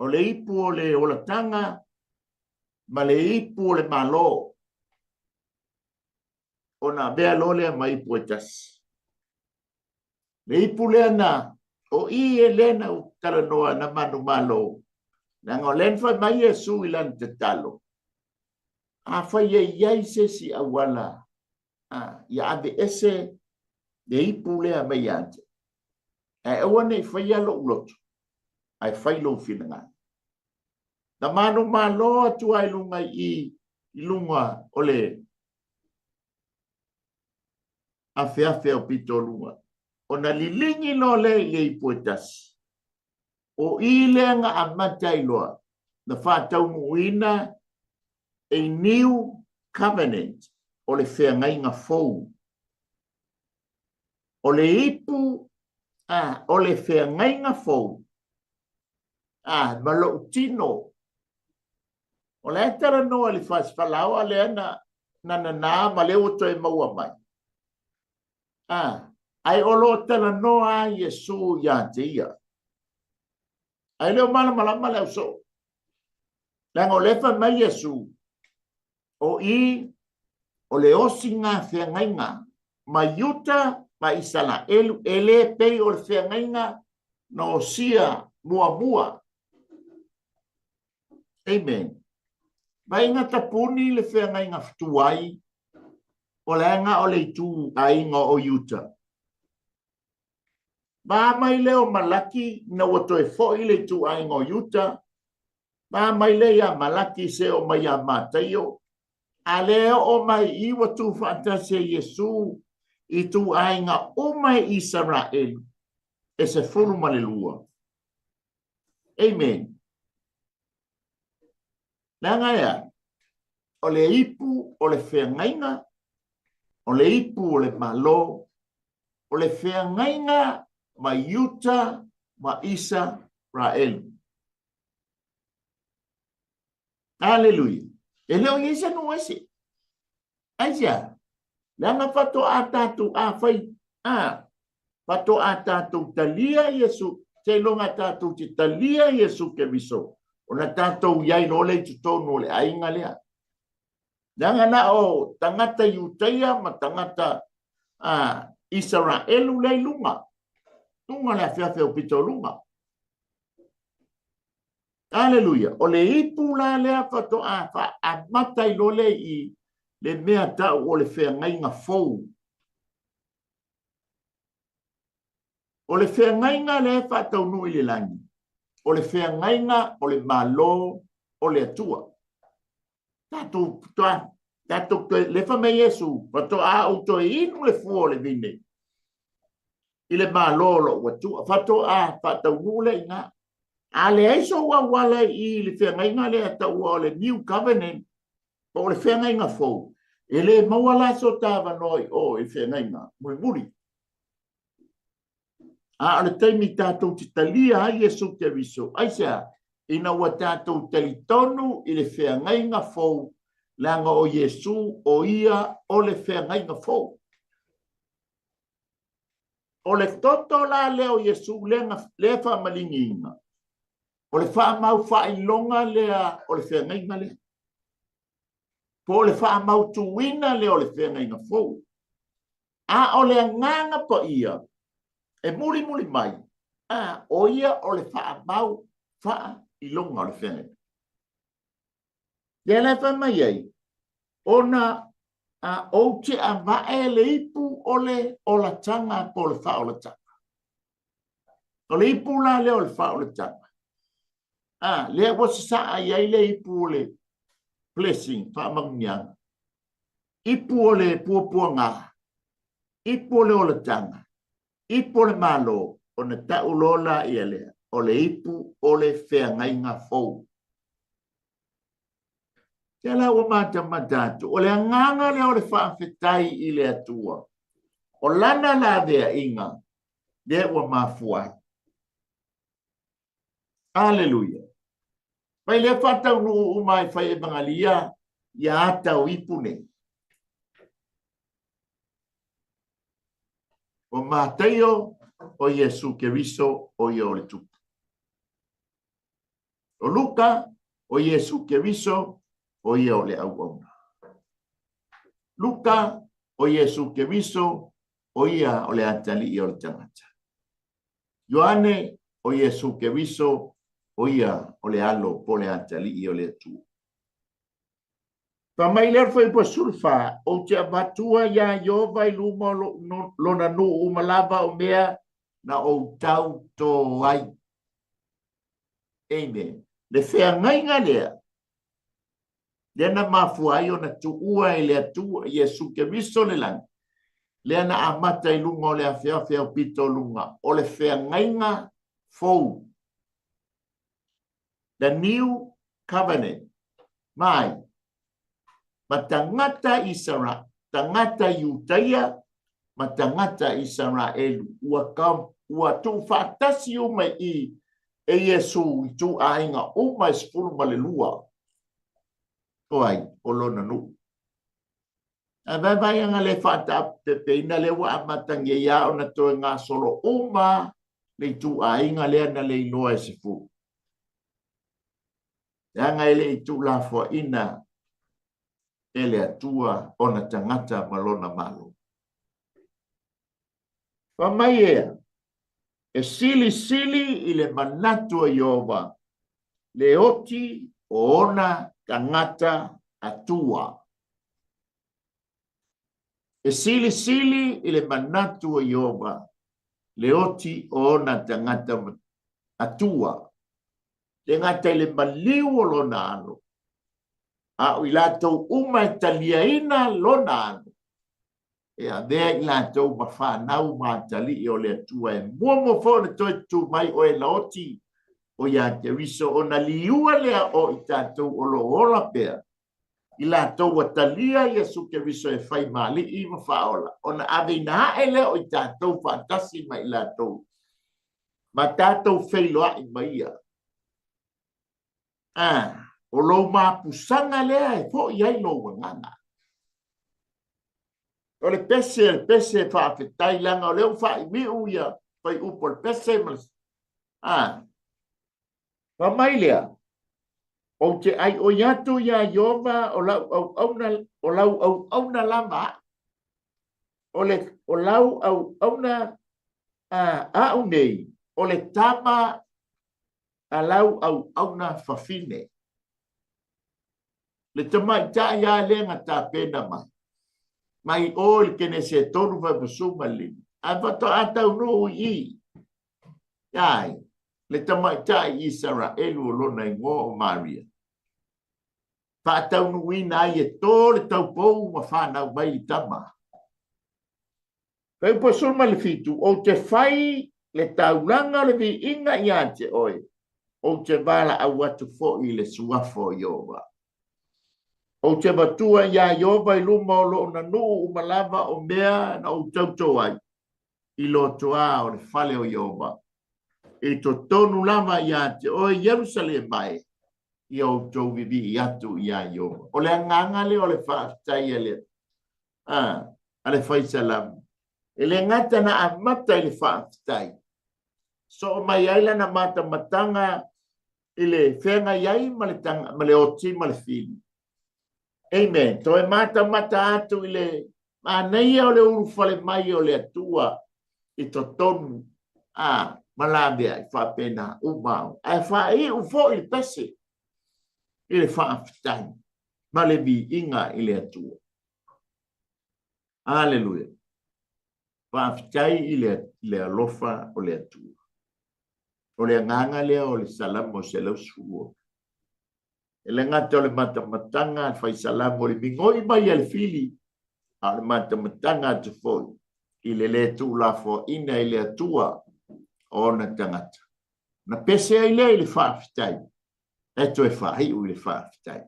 o le ipu o le olataga, ma le ipu o le Malo, ona avea loa lea ma ipu e tasi. Le ipu lea na, o i e lea na ou talanoa na manumalo, leaga o lea na fai mai Iesu i lana tatalo, afai e i ai se isi auala a, ia aveese le ipu lea mai ia te, ae aua ne i faia lou loto, ae fai lou finagalo. Na manumalo atu ai luga i i luga o le afeafe o pitoluga, ona liligi loa lea i le ipu e tasi. O i lea na amata ai loa na faataunuuina a new covenant, o le feagaiga fou. O le ipu, a, o le feagaiga fou, a, ma lou tino. O la e talanoa i le fasifalaoa lea na na nanā ma lea ua toe maua mai. A, ae o lo o talanoa lava Iesu ia te ia. Ae le o malamalama le ausoo. Leaga o lea e fai mai Iesu, o i o le osiga feagaiga ma Iuta ma Isalaelu, e le pei o le feagaiga na osia muamua. Amen. Vaaiga tapuni le feagaiga tuai, o leaga o le itu aiga o Iuta. Va mai lea o Malaki ina ua toe foi le ituaiga o Iuta, va mai lea iā Malaki se oo mai iā Mataio, a lea e oo mai i ua tuufaatasi e Iesu i ituaiga uma i Isaraelu e 12. Amen. Leaga e a? O le ipu o le feagaiga, o le ipu o le Malo, o le feagaiga ma Iuta ma Isaraelu. Aleluia. E le o i ai se nuu ese. Aisea? Leaga faatoa tatou afai, a, faatoa tatou talia Iesu, seiloga tatou te talia Iesu Keriso, ona tatou i ai loa lea i totonu o le aiga lea. Leaga na o tagata Iutaia ma tagata a, Isaraelu lea i luga, luga le afeafe o pitoluga. Aleluia! O le ipu la lea faatoa faaamata ai loa lea i le mea tau o le feagaiga fou. O le feagaiga lea e faataunuu i le lagi, o le feagaiga o le Malo o le Atua. Tatou toa, tatou toe, le fai mai Iesu, faatoa ou toe inu le fua o le vine i le Malo o lou Atua. Faatoa faataunuu lea i ina. A leai sou auala i le feagaiga lea taua o le New Covenant, po o le feagaiga fou, e le maua la so ta avanoa i o i le feagaiga mulimuli. A o le taimi tatou te talia ai Iesu Keriso, aisea? Ina ua tatou talitonu i le feagaiga fou, leaga o Iesu o ia o le feagaiga fou. O le toto la lea o Iesu lea, lea faamaligiina, o le faamau faailoga lea o le feagaiga lea, po o le faamautuina lea o le feagaiga fou. A o le agaga paia e mulimuli mai, a, o ia o le faamau faailoga o le feagaiga. Lea la e fai mai ai, ona a ou te avae le ipu o le olataga po o le faaolataga. O le ipu la lea o le faaolataga, a, lea ua sasaa i ai le ipu o le blessing, faamanuiaga, ipu o le puapuaga, ipu o le olataga, ipu o le Malo, ona tau loa la ia lea, o le ipu o le feagaiga fou. Ia la ua matamata atu, o le agaga lea o le faafetai i le Atua, o lana laveaiga lea ua mafua ai. Aleluia! Mai lea faataunuu uma ai fai evagalia ia ata o ipu nei. O Mataio, o Iesu Keriso, o ia o le Tupu. O Luka, o Iesu Keriso, o ia o le auauna. Luka, o Iesu Keriso, o ia o le atalii o le tagata. Ioane, o Iesu Keriso, o ia o le alo po o le atalii o le Atua. Fai mai lea le fuaiupu 14, ou te avatua iā Ieova i luma o lona nuu uma lava o mea na ou tautō ai. Amen. Le feagaiga lea, lea na mafua ai ona tuua e le Atua Iesu Keriso le lagi, lea na amata i luga o le afeafe aupito o luga, o le feagaiga fou. The New Covenant. Mai, ma tagata Isara, tagata Iutaia, ma tagata Isaraelu, ua, ka, ua tuufaatasi uma i e Iesu i ituaiga uma e 12. O ai? O lona nuu. Ae vaevaeaga le faataapepeina lea ua amatagia ia ona toe gasolo uma le ituaiga lea na le iloa e 10. Leaga e le i tuulafoaina e le Atua ona tagata ma lona Malo. Fai mai ea, e silisili i le manatu o Ieova le oti o ona tagata atua. E silisili i le manatu o Ieova le oti o ona tagata atua. Le gata i le maliu o lona alo, a o i latou uma e taliaina lona alo, e avea i latou ma fanau ma atalii o le Atua e muamua foi ona toe tutū mai o e laoti o iā Keriso ona liua lea o i tatou o lo o ola pea i latou ua talia Iesu Keriso e fai ma Alii ma Faaola ona aveina ae lea o i tatou faatasi ma i latou ma tatou feiloai ma ia. A, o lou mapusaga lea e foi ai lou agaga. O le pese, le pese faafetai, leaga o lea ua faaiuiu ia fuaiupu o le pese ma le... A, fai mai lea, ou te aioi atu iā Ieova o lau auauna, o lau auauna lava au. O le, o lau auauna a, au nei, o le tama A lau auauna fafine. Le tamaitai lava lea na tapena mai, mai o i le Kenese e 3 faipasuma le 5, ae faatoa taunuu i i, ai, le tamaitai Isaraelu o lona igoa o Maria, faataunuuina ai e to le taupou ma fanau mai le tama. Fuaiupu 17, Ou te fai le taulaga o le viiga ia te oe, ou te valaau atu foi i le suafa o Ieova. Ou te avatua iā Ieova i luma o lona nuu uma lava o mea na ou tauto ai i lotoa o le fale o Ieova, i totonu lava ia te oe Ierusalema e, ia outou vivii atu iā Ieova. O le agaga lea o le faafetai a le, a, a le fai salamo. E le gata na amata i le faafetai, soo mai ai lana matamataga i le feagai ai ma le, ma le oti ma le fili. Amen. Toe matamata atu i le manaia o le ulufale mai o le Atua i totonu a ma laveai faapena uma. Ae faaiu foi le pese i le faafetai ma le viiga i le Atua. Aleluia. Faafetai i le alofa o le Atua. O le agaga lea o le Salamo 110. E le gata o le matamataga a le fai salamo o le migoi mai a le fili, a o le matamataga atu foi i le lē tuulafoaina i le Atua o ona tagata. Na pese ai lea i le faafetai, ae toe faaiu i le faafetai.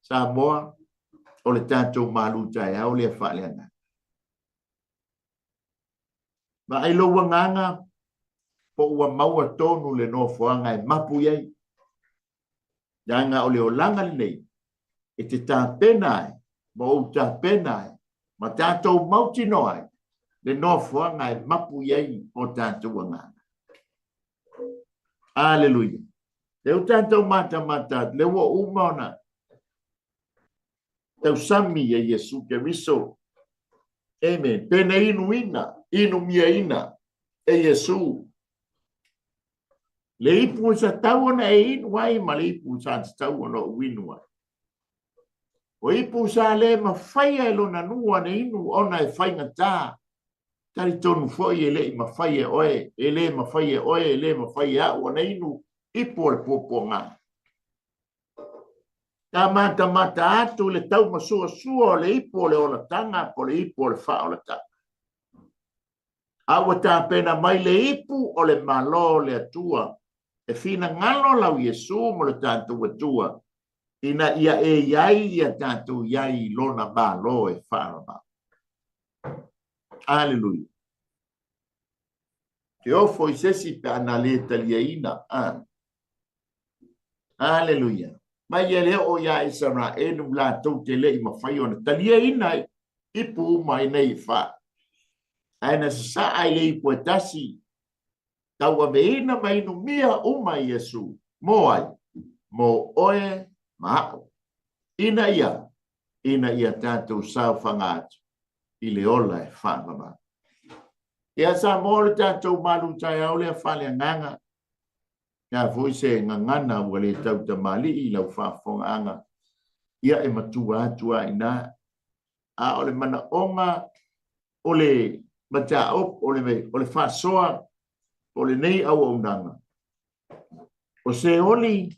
Samoa, o le tatou malu taeao lea faaleagaga. Vaai lou agaga po ua maua tonu le nofoaga e mapu i ai. Leaga o le olaga lenei e te tapena ai ma ou tapena ai ma tatou mautinoa ai le nofoaga e mapu i ai o tatou agaga. Aleluia. Lea ua tatou matamata atu, lea ua uma ona tausami e Iesu Keriso. Amen. Pe na inuina, inumiaina e Iesu le ipu sa tatau ona e inu ai ma le ipu sa tatau ona ou inu ai. O ipu sa le mafaia e lona nuu ona inu ona e faigata. Talitonu foi e le i mafai e oe, e le mafai e oe, e le mafai e au ona inu ipu o le puapuaga. Ta matamata atu le taumasuasua o le ipu o le olataga po o le ipu o le faaolataga. A ua tapena mai le ipu o le Malo o le Atua e finagalo lau Iesu mo le tatou Atua ina ia e i ai ia tatou i ai i lona Malo e faavavau. Aleluia. Te ofo i se isi pe a na le taliaina. Ah. Aleluia. Mai e le oo iā Isaraelu latou te le i mafai ona taliaina ipu uma i nei e fa. Ae na sasaa i le ipu e tasi, tauaveina ma inumia uma e Iesu. Mo ai? Mo oe ma a'u. Ina ia, ina ia tatou saofaga atu i le ola e faavavau. Ia Samoa o le tatou malu taeao lea faaleagaga. Lea foi se gagana ua le tautamalii i lau faafofogaaga, ia e matua atu lava i ina. A o le manaoga o le mataupu, o le faasoa o lenei auaunaga, o Seoli,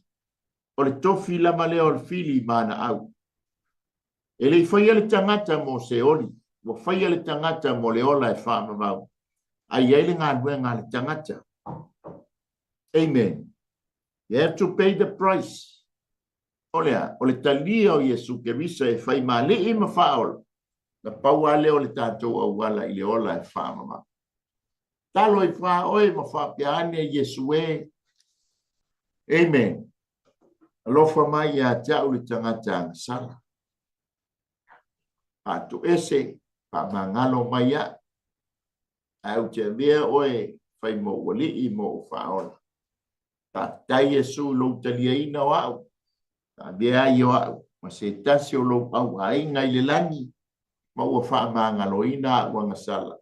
o le tofi lava lea o le fili ma ana au. E le i faia le tagata mo Seoli, ua faia le tagata mo le ola e faavavau, a i ai le galuega a le tagata. Amen. You have to pay the price. O le a? O le talia o Iesu Keriso e fai ma alii ma faaola, na pau lava lea o le tatou auala i le ola e faavavau. Talo ifo lava oe ma faapea ane, Iesu e. Amen. Alofa mai ia te au le tagata agasala. Faatoese, faamagalo mai au. Ae ou te avea oe fai mo ou alii mo ou faaola. Faafetai Iesu i lou taliaina o au. Avea ai o au ma se tasi o lou au aiga i le lagi, ma ua faamagaloina au agasala.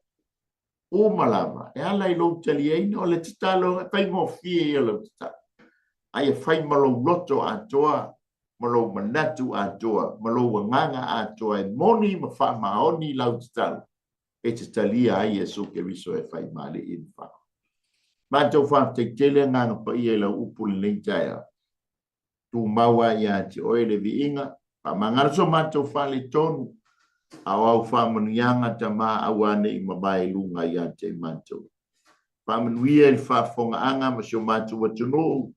Uma lava, e ala i lou taliaina, o le tatalo, e faigofie ia lau tatalo. A ia fai ma lou loto atoa, ma lou manatu atoa, ma lou agaga atoa e moni ma faamaoni lau tatalo, e te talia ai Iesu Keriso e fai ma Alii ma Faaola. Matou faafetai tele Agaga Paia i lau upu i lenei taeao. Tumau lava ia te oe le viiga, faamagalo so matou faaletonu, a o au faamanuiaga Tama aua ne i mavae i luga ia te i matou. Faamanuia i le faafofogaaga ma si o matou atunuu,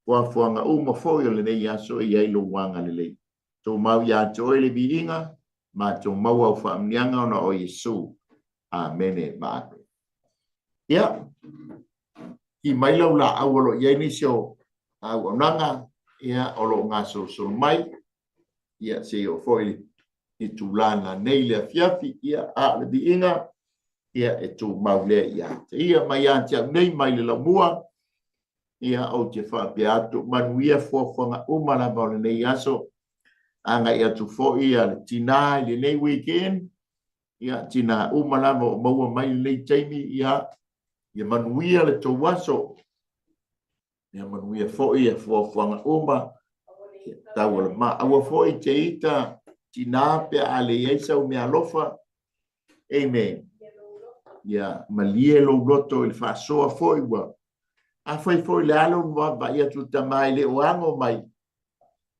fuafuaga uma foi o lenei aso e i ai lou agalelei. Tumau ia te oe le viiga, matou maua au faamanuiaga ona o Iesu. Amene ma amene. Ia, ki mai lau laau o lo o i ai nisi o auaunaga, ia, o lo o gasolosolo mai, ia, se i oo foi i tulaga nei le afiafi, ia, a o le viiga, ia, e tumau lea ia te ia mai ia te au nei mai le laumua, ia, ou te faapea atu, manuia fuafuaga uma lava o lenei aso, agai atu foi ia le tinā i lenei weekend, ia, tinā uma lava o maua mai lenei taimi, ia, ia manuia le tou aso, ia manuia foi ia fuafuaga uma, ia tau o le ma. Aua foi te ita tinā pe a le i ai sau meaalofa, amen. Ia malie lou loto i le faasoa foi ua afai foi le alo ma vaavaai atu tama e le o ago mai,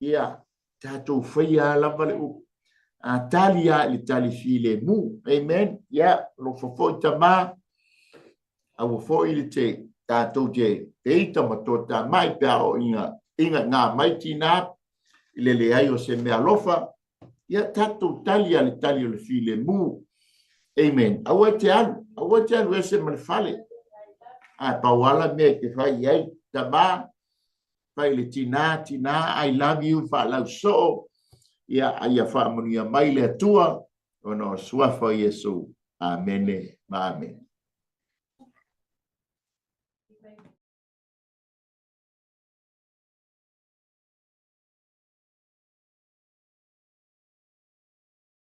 ia tatou faia lava le upu. A tali lava i le tali filemu. Amen. Ia, alofa foi tama, aua foi le te tatou te ita ma toatamai pe a o inga inga ngā mai tinā i le leai o se mea alofa, ia tatou tali a le tali o le filemu. Amen. Aua te alu, aua te alu ese ma le fale. A pau ala mea e te fai i ai, tama, fai le tinā, tinā, I love you, faalausoo, ia, ia faamanuia mai le Atua, ona o suafa o Iesu. Amene ma amene.